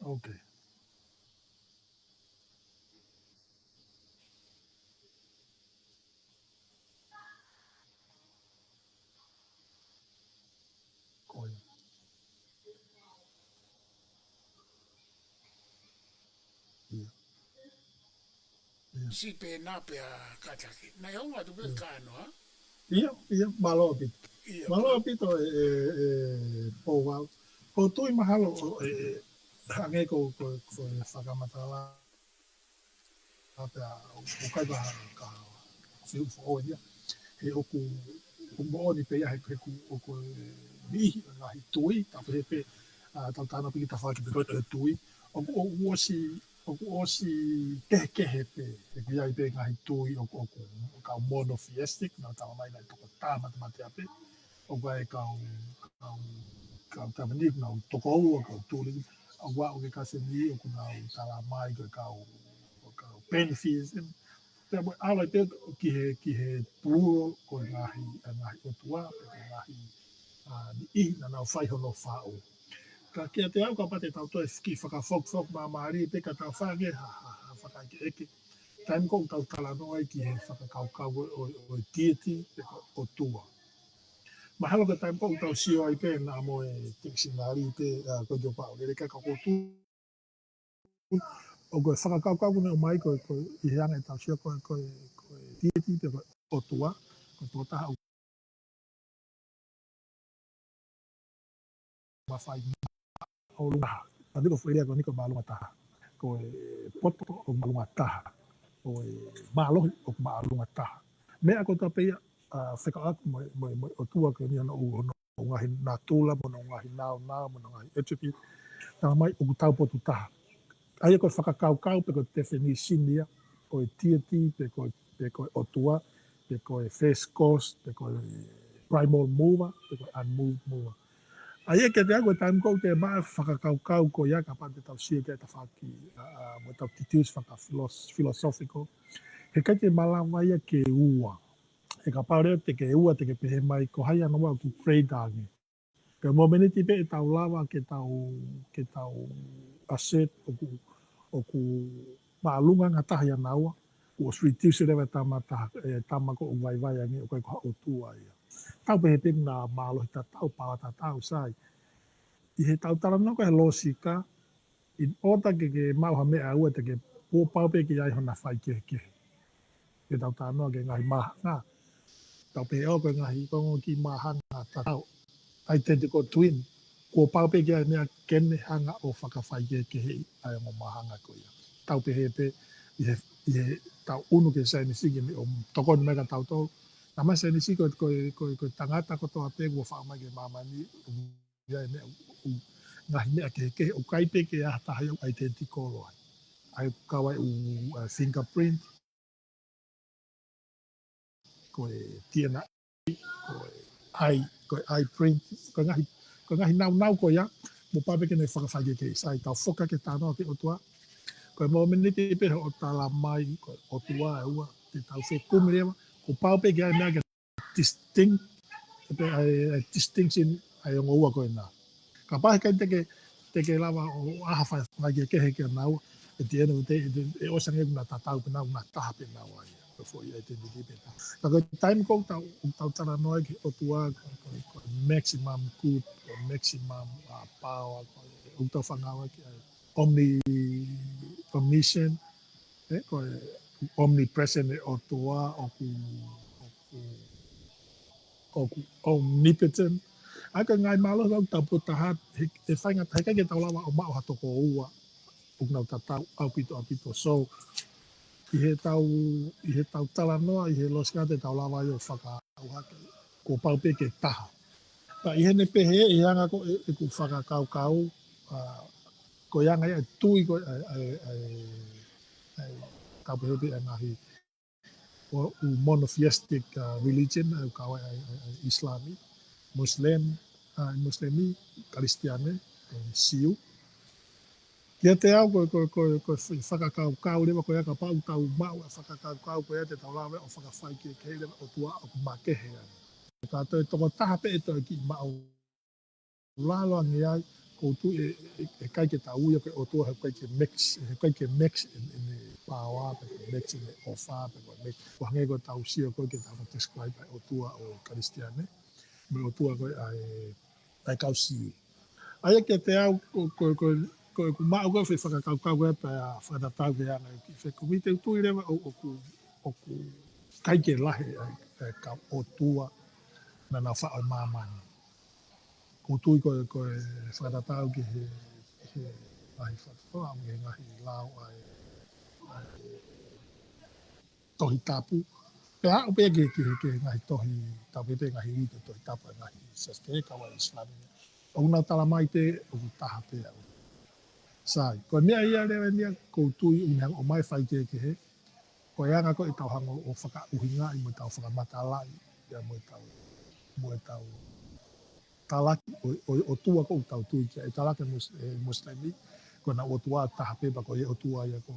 Ok. Ko ia. ʻIo. ʻIo. Siʻi pē ena pea kātaki. Naʻe ongo atu pē ʻIo. Kānoa. ʻIo, ʻio, mālō ʻaupito. ʻIo. Mālō ʻaupito ʻe, ʻe, ʻe Pouau. ʻOku ou tui mahalo ʻo, ʻe, ʻe, hangē ko, ko, ko e fakamatala. ʻA pea, ʻoku ʻikai ha, ka, fiu foʻou ia. He ʻoku, ʻoku moʻoni pē ia he, he ʻoku, ʻoku ʻi ai e ngaahi tui, tau pehē pē, ʻa, tau talanoa pē ki he tafaʻaki pē ko e tui. ʻOku, ʻoku ʻosi, ʻoku ʻosi kehekehe pē, he ʻoku ʻi ai pē ngaahi tui ʻoku, ʻoku, ʻoku kau monotheistic, nau talamai ʻoku nau toko taha matematē pē. ʻOku ʻi ai e kau, kau, kau Tāmani, nau toko ua, kau Tuli, ʻa, ʻoku ʻi ai e kau Semi, ʻoku nau talamai ko e kau, ko e kau pantheism. Pea mo e ʻalu ai pē ki he, ki he plural ko e ngaahi, ʻa e ngaahi ʻotua, pe ko e ngaahi, ʻa, niʻihi naʻa nau fai hono faʻu. Ka kiate au kapau te tau toe kiʻi fakafokifoki māmālie pē ka tau fai ange ha, ha, ha fakaʻekeʻeke. Taimi ko ē ʻoku tau talanoa ai ki he fakakaukau ʻo, ʻo, ʻo e deity, pe ko e ʻotua. Mahalo ko e taimi ko ē ʻoku tau sio ai pē naʻa mo e tikisinali pē, ʻa, ko e jopa o lele ka ko tu. ʻO ko e fakakaukau ko ē naʻe ʻomai ko e, ko e ʻi he anga ʻetau sio ko e, ko e, ko e deity pe ko e ʻotua, ko e tokotaha ʻoku mafai ʻo māʻolunga taha. Pea ko e foʻi lea ko eni ko e māʻolunga taha. Ko e potopoto ʻoku māʻolunga taha. Ko e mālohi ʻoku māʻolunga taha. Meʻa ko ē tau pehē ia, ʻa, fekauʻaki mo e, mo e, mo e ʻotua ko eni hono, hono ngaahi natula, mo hono ngaahi nāunau, mo hono ngaahi attribute. Talamai ʻoku taupotu taha. ʻA ia ko e fakakaukau pe ko e definition ia ʻo e deity pe ko e, pe ko e ʻotua, pe ko e first cause, pe ko e primal mover, pe ko e unmoved mover. ʻA ia kiate au ko e taimi ko ē ʻoku te maʻu e fakakaukau ko ia kapau te tau sio ki he tafaʻaki, ʻa, ʻa, mo ʻetau deduce fakafilos-, philosophical. He ʻikai ke malava ia ke ua. He kapau leva te ke ua te ke pehē mai ko hai ʻa e ʻotua ʻoku greater ange. Ka ʻi he momeniti pē ʻe tau lava ke tau, ke tau assert ʻoku, ʻoku māʻolunga ange taha ia naua, kuo ʻosi reduce leva e tama taha, e tama ko ē ʻoku vaivai ange ʻoku ʻikai ko ha ʻotua ia. Tau pehē pē naʻa mālohi tatau, paoa tatau, sai. ʻI heʻetau talanoa ko ē he lōsika, in order ke, ke maʻu ha meʻa ʻe ua te ke, kuo pau pē ke ʻi ai hona faikehekehe. Ke tau talanoa ki he ngaahi māhanga. Tau pehē ʻoku ʻi ai e ngaahi konga kiʻi māhanga tatau. Identical twin. Kuo pau pē ke ʻi ai e meʻa ke ne hanga ʻo fakafaikehekeheʻi ʻa e ongo māhanga ko ia. Tau pehē pē ʻi he, ʻi heʻetau ʻunu ki he saienisi ke ne ʻo tokoni mai kia tautolu. Naʻa mo e saienisi ko e, ko e, ko e, ko e tangata kotoa pē kuo faʻu mai ki māmani, ʻi ai e meʻa, ʻū, ʻū, ngaahi meʻa kehekehe, ʻoku ʻikai pē ke ʻi ai ha taha ia ʻoku identical ai. ʻA ia ʻoku kau ai ʻū, ʻa, fingerprint, ko e D N A, ko e eye, ko e eye print, ko e ngaahi, ko e ngaahi nāunau ko ia, kuo pau pē ke ne fakafaikehekehe. Sai, tau foki ki he talanoa ki he ʻotua. Ko e momeniti pē hoʻo talamai ko e ʻotua ʻe ua, te tau fekumi leva, kuo pau pē ke ʻi ai e meʻa ke distinct, pe ʻa e, ʻa e distinction ʻa e ongo ua ko ena. Kapau he ʻikai te ke, te ke lava ʻo ʻai ha fai, faikehekehe kia naua, at the end of the day, ʻe, ʻe ʻosi ange ʻoku na tatau pē naua, ʻoku na taha pē naua ia. Ko e foʻi identity pē taha. Ka ko e taimi ko ē ʻoku tau, ʻoku tau talanoa ai ki he ʻotua, ko e, ko e, ko e maximum good, ko e maximum, uh, power, ko e, ʻoku tau fakaʻaongaʻi ai ki ai. Omni-, omniscient, ē, ko e omnipresent e ʻotua, ʻoku, ʻoku, ʻoku omnipotent. ʻA ia ko e ngaahi mālohi ʻoku taupotu taha, he, he faingataʻa, he ʻikai ke tau lava ʻo maʻu ha toko ua, ʻoku nau tatau ʻaupito, ʻaupito. So, ʻi heʻetau, ʻi heʻetau talanoa, ʻi he lōsika te tau lava ai ʻo fakaʻauha ke, kuo pau pē ke taha. Ka ʻi heʻene pehē, ʻi he anga ko ē ʻeku fakakaukau, ʻa, ko e anga ia e tui ko ē, ʻa e, ʻa e, ʻa e, ʻa e, tau pehē pē ʻa e ngaahi, ʻo, ʻū monotheistic, ʻa, religion, ʻa e kau ai ʻa e, ʻa e, ʻa e Islami, Muslim, ʻa, Muslimi, Kalisitiane, ʻa e Siu. Kiate au, ko e, ko e, ko e, ko e fakakaukau leva ko ia kapau ʻoku tau maʻu ʻa e fakakaukau ko ia te tau lava ʻo fakafaikehekehe leva ʻotua ʻoku makehe ange. Ka toe tokotaha pē ʻe toe kiʻi māʻulalo ange ai, ʻoku ou tui ʻe, ʻe, ʻe ʻikai ke tau ui ia ko e ʻotua he ʻikai ke max, he ʻikai ke max ʻene, ʻene power, pe ko e max ʻene ʻofa, pe ko e max. ʻO hangē ko ʻetau sio ko ē ke tau describe ʻa e ʻotua ʻo e Kalisitiane, mo e ʻotua ko ē ʻa e, ʻa e kau Siu. ʻA ia kiate au, ko, ko, ko, ko ʻeku maʻu ko ē foʻi fakakaukau ko ē pea fakatatau ki he anga ʻeku kiʻi fekumi, te u tui leva ʻo, ʻoku, ʻoku ʻikai ke lahi ʻa e, ʻa e kau ʻotua naʻa nau faʻu ʻi māmani. ʻOku ou tui ko e, ko e fakatatau ki he, he ngaahi fakatotolo, mo e ngaahi lao ʻa e, ʻa e Tohi Tapu. aʻu pē ki he, ki he, ki he ngaahi tohi, tau pē pē ngaahi ui ko e Tohi Tapu ʻa e ngaahi siasi kehe kau ai ʻIsilami. ʻOku nau tala mai pē ʻoku taha pē ʻa e ʻOtua. Sai, ko e meʻa ia leva eni ia ʻoku ou tui ʻoku ne hanga ʻo ʻomai faikehekehe, ko e anga ko ē ʻetau hanga ʻo fakaʻuhingaʻi mo ʻetau fakamatalaʻi, ia mo ʻetau, mo ʻetau talaki ʻo, ʻo, ʻOtua ko ē ʻoku tau tui ki ai, ʻe talaki ʻe Mos-, ʻe Mosilemi, ko ʻenau ʻOtua taha pē pea ko e ʻOtua ia ko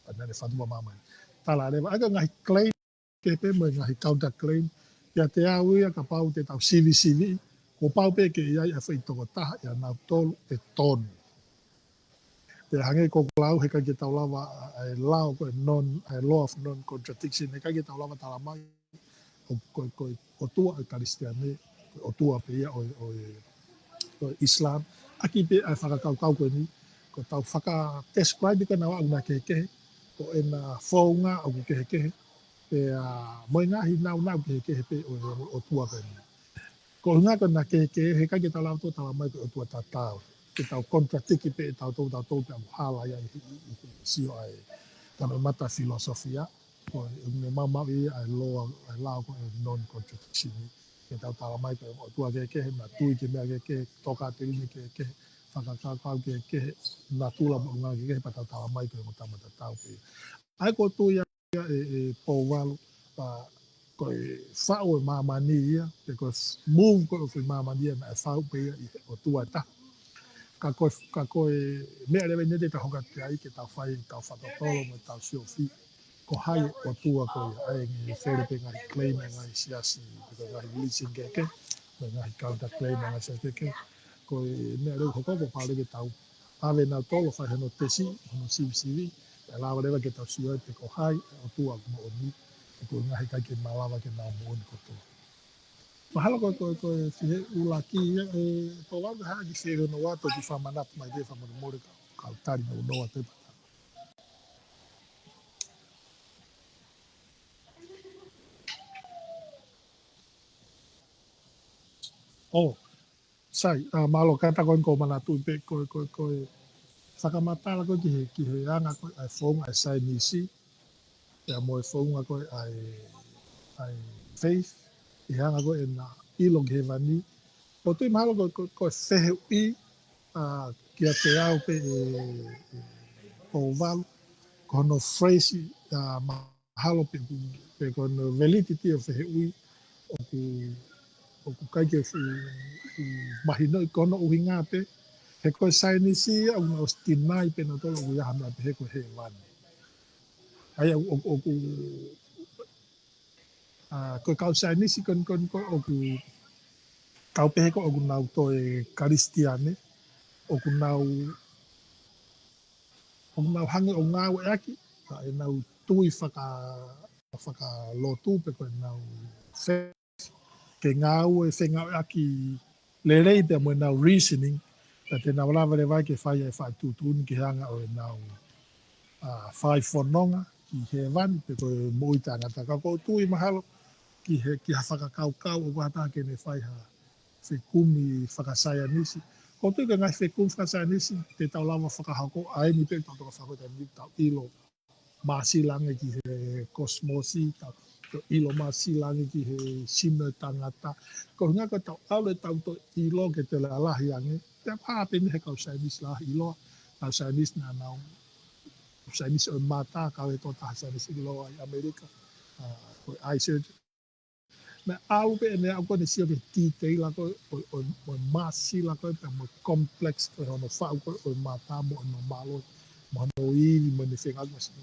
ē naʻa ne fatu ʻa māmani. Tala leva, ʻa e ngaahi claim kehe pē mo e ngaahi counter claim, ʻiate au ia kapau te tau sivisiviʻi, kuo pau pē ke ʻi ai ʻa e foʻi tokotaha ia nautolu ʻe tonu. Pea hangē ko ʻeku lau heʻikai ke tau lava ʻa e lao ko e non, ʻa e law of non-contradiction, heʻikai ke tau lava tala mai ʻo ko e, ko e ʻOtua ʻo e Kalisitiane, ko e ʻOtua pē ia ʻo e, ʻo e, ʻo e ʻIsilami. ʻAki pē ʻa e fakakaukau ko eni, ko ʻetau faka-describe ko ē ʻenau ʻaʻuna kehekehe, ko ʻena founga ʻoku kehekehe, pea mo e ngaahi nāunau kehekehe pē ʻo e ʻOtua ko eni. Ko e ʻuhinga ko ʻena kehekehe, heʻikai ke tau lava ʻo tala mai ko e ʻOtua tatau. Ke tau contradict pē ʻe tautolu, tautolu pē ʻoku hala ia ʻi he, ʻi he, ʻi he sio ʻa e, ka me mata filosofia, ko e, ʻoku ne maumauʻi ʻa e lao, ʻa e lao ko e non-contradiction. Ke tau tala mai ko e ʻOtua kehekehe, naʻa tui ki he meʻa kehekehe, tokāteline kehekehe, fakakaukau kehekehe, natula mo e ʻulungaanga kehekehe, pea tau tala mai ko e ʻOtua tatau pē. ʻA ia ʻoku ou tui ia ʻe, ʻe Pouvalu, pea ko e faʻu ʻo e māmani ia, pe ko e move ko ē ʻo e māmani ia, naʻe faʻu pē ia ʻi he ʻOtua ʻe taha. Ka ko e, ka ko e meʻa leva eni te tau hoko atu ki ai, ke tau fai, tau fakatotolo mo tau siofi. Ko hai ʻOtua ko ia, ʻa e ngaahi fele pē ngaahi claim ʻa e ngaahi siasi, pe ko e ngaahi religion kehekehe, mo e ngaahi counter claim ʻa e ngaahi siasi kehekehe. Ko e meʻa leva ʻoku hoko, kuo pau leva ke tau ʻave nautolu ʻo fai hono tesi, hono sivisiviʻi, ʻe lava leva ke tau sio ai pe ko hai ʻa e ʻOtua moʻoni, ʻa ia ko e ngaahi kakai ke malava ke nau moʻoni kotoa. Mahalo ko e, ko e, ko e fihi ʻuluaki ia, ʻe Pouvalu, ka ʻi ai ha kiʻi fehuʻi ʻe ua, toki fakamanatu mai pē fakamolemole ka, ka u tali nounou atu pē. ʻŌ, sai, ʻa, mālō, kātaki eni ʻoku ou manatuʻi pē ko e, ko e, ko e fakamatala ko ē ki he, ki he anga ko ē ʻa e founga ʻa e saienisi, pea mo e founga ko ē ʻa e, ʻa e faith, ʻi he anga ko ē ʻena ʻilo ki hēvani. ʻOku ou tui mahalo ko e, ko e, ko e fehuʻi, ʻa, kiate au pē ʻe, ʻe Pouvalu, ko hono phrase, ʻa, ma- mahalo pe ʻoku, pe ko hono validity ʻo e fehuʻi, ʻoku, ʻoku ʻikai ke fuʻu, fuʻu mahinoʻi, ko hono ʻuhinga pē, he ko e saienisi ia ʻoku nau ʻosi deny pē nautolu ʻoku ʻi ai ha meʻa pehē ko e hēvani. ʻA ia ʻoku, ʻoku, ʻa, ko e kau saienisi ko eni, ko eni ko ē ʻoku tau pehē ko ē ʻoku nau toe Kalisitiane, ʻoku nau, ʻoku nau hanga ʻo ngāueʻaki ʻa ʻenau tui faka-, fakalotu pe ko ʻenau fe-, ke ngāue fengāueʻaki lelei pea mo ʻenau reasoning, pea te nau lava leva ke fai ʻa e faʻa tuʻutuʻuni ki he anga ʻo ʻenau, ʻa, fai fononga ki hēvani pe ko e moʻui taʻengata. Ka ʻoku ou tui mahalo ki he, ki ha fakakaukau ʻoku ʻatā ke ne fai ha fekumi fakasaienisi. ʻOku ou tui ko e ngaahi fekumi fakasaienisi, te tau lava fakahoko ʻa eni pē ʻoku tau toka fakahoko ʻa eni, tau ʻilo māsilange ki he kosimosi, tau, tau ʻilo māsilange ki he sino ʻo e tangata. Ko e ʻuhinga ko ʻetau ʻalu ʻetau toe ʻilo ke toe lalahi ange. Pea pā pē eni he kau saienisi lahi ʻiloa, kau saienisi naʻa nau, saienisi ʻo e mata, kau e tokotaha saienisi ʻiloa ʻi ʻAmelika, ʻa, ko e eye surgeon. Naʻe ʻalu pē ʻene aʻu ko ē ʻene sio ki he titeila ko ē ʻo, ʻo, ʻo e māsila ko ē pea mo e complex ko ē hono faʻu ko ē ʻo e mata mo hono mālohi, mo hono ivi mo ʻene fengāueʻaki mo e sino.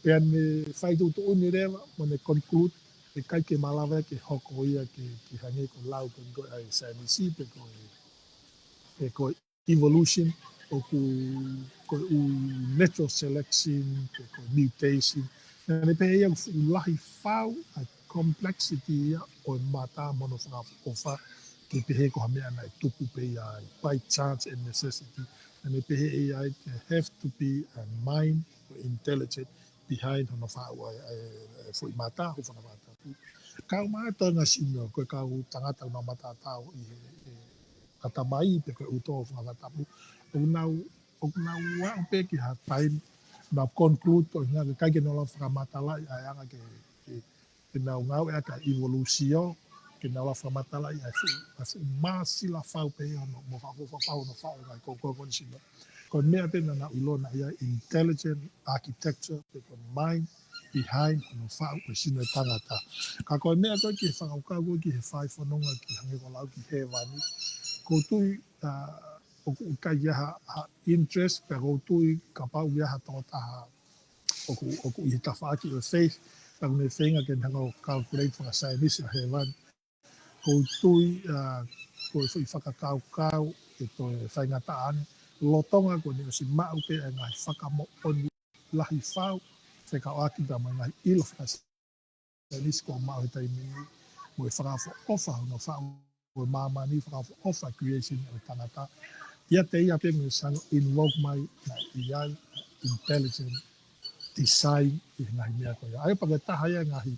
Pea ne fai tuʻutuʻuni leva mo ne conclude, ʻe ʻikai ke malava ke hoko ia ke, ke hangē ko e lau ko ē ʻa e saienisi pe ko e, pe ko e evolution, ʻoku, ko e ʻū natural selection, pe ko e mutation. Naʻa ne pehē ia ʻoku fuʻu lahi fau ʻa e complexity ia ʻo e mata mo hono fakaʻofoʻofa, ke pehē ko ha meʻa naʻe tupu pē ia ai, by chance and necessity. Naʻa ne pehē ia ʻe have to be a mind or intelligent behind hono faʻu ʻa e, ʻa e, ʻa e foʻi mata, hono faʻu mata. Kau mātuʻa ngaahi sino, ko e kau tangata ʻoku nau mataotao ʻi he, he ʻatamai pe ko e ʻuto ʻo e fanga fakatapu. ʻOku nau, ʻoku nau aʻu pē ki ha taimi, nau conclude ko e ʻuhinga ke ʻikai ke nau lava fakamatalaʻi ʻa e anga ke, ke, ke nau ngāueʻaki ʻa e evolution, ke nau lava fakamatalaʻi ʻa e fuʻu, ʻa e fuʻu māsila fau pē ia hono, mo fakafoʻou fau hono faʻu e ngaahi kongokonga ko eni sino. Ko e meʻa pē naʻa nau ʻilo naʻe ʻi ai e intelligent architecture, pe ko e mind behind hono faʻu e sino e tangata. Ka ko e meʻa ko ē ki he fakakaukau ko ē ki he fai fononga ki hangē ko e lau ki hēvani. ʻOku ou tui, ʻa, ʻoku ʻikai ke ʻi ai ha, ha interest, pea ʻoku ou tui kapau ʻe ʻi ai ha tokotaha ʻoku, ʻoku ʻi he tafaʻaki ʻo e faith, ka ʻoku ne feinga ke ne hanga ʻo calculate fakasaienisi ʻa hēvani. ʻOku ou tui, ʻa, ko e foʻi fakakaukau ʻe toe faingataʻa ange, lolotonga kuo ne ʻosi maʻu pē ʻa e ngaahi fakamoʻoni lahi fau, fekauʻaki pea mo e ngaahi ʻilo fakasaienisi kuo maʻu he taimi ni, mo e fakaʻofoʻofa hono faʻu ʻo e māmani, fakaʻofoʻofa creation ʻo e tangata. ʻIate ia pē mo e sano invoke mai naʻe ʻi ai e intelligent design ʻi he ngaahi meʻa ko ia. ʻA ia pea ko e taha ia e ngaahi,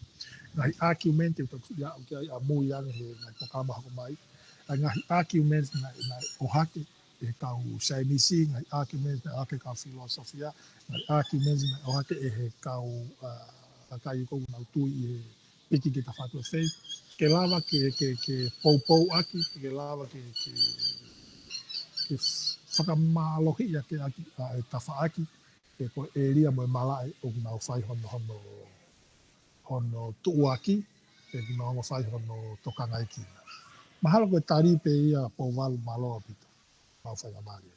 ngaahi argument ʻe toki aʻu ki ai ʻamui ange he ngaahi polokalama hoko mai. ʻA e ngaahi argument naʻe, naʻe ʻohake ʻe he kau saienisi, ngaahi argument naʻe ʻohake ʻe he kau filōsofia, ngaahi argument naʻe ʻohake ʻe he kau, ʻa, kakai ʻoku nau tui ʻi he piki ki he tafaʻaki ʻo e faith. Ke lava ke, ke, ke poupouʻaki, ke lava ke, ke, ke fakamālohiʻaki ʻaki ʻa e tafaʻaki, ke ko e ʻēlia mo e malaʻe ʻoku nau fai hono, hono, hono tuʻuaki, ke ʻoku nau fai hono tokangaekina. Mahalo ko e tali pē ia Pouvalu, mālō ʻaupito. Mau fai ngā mālie.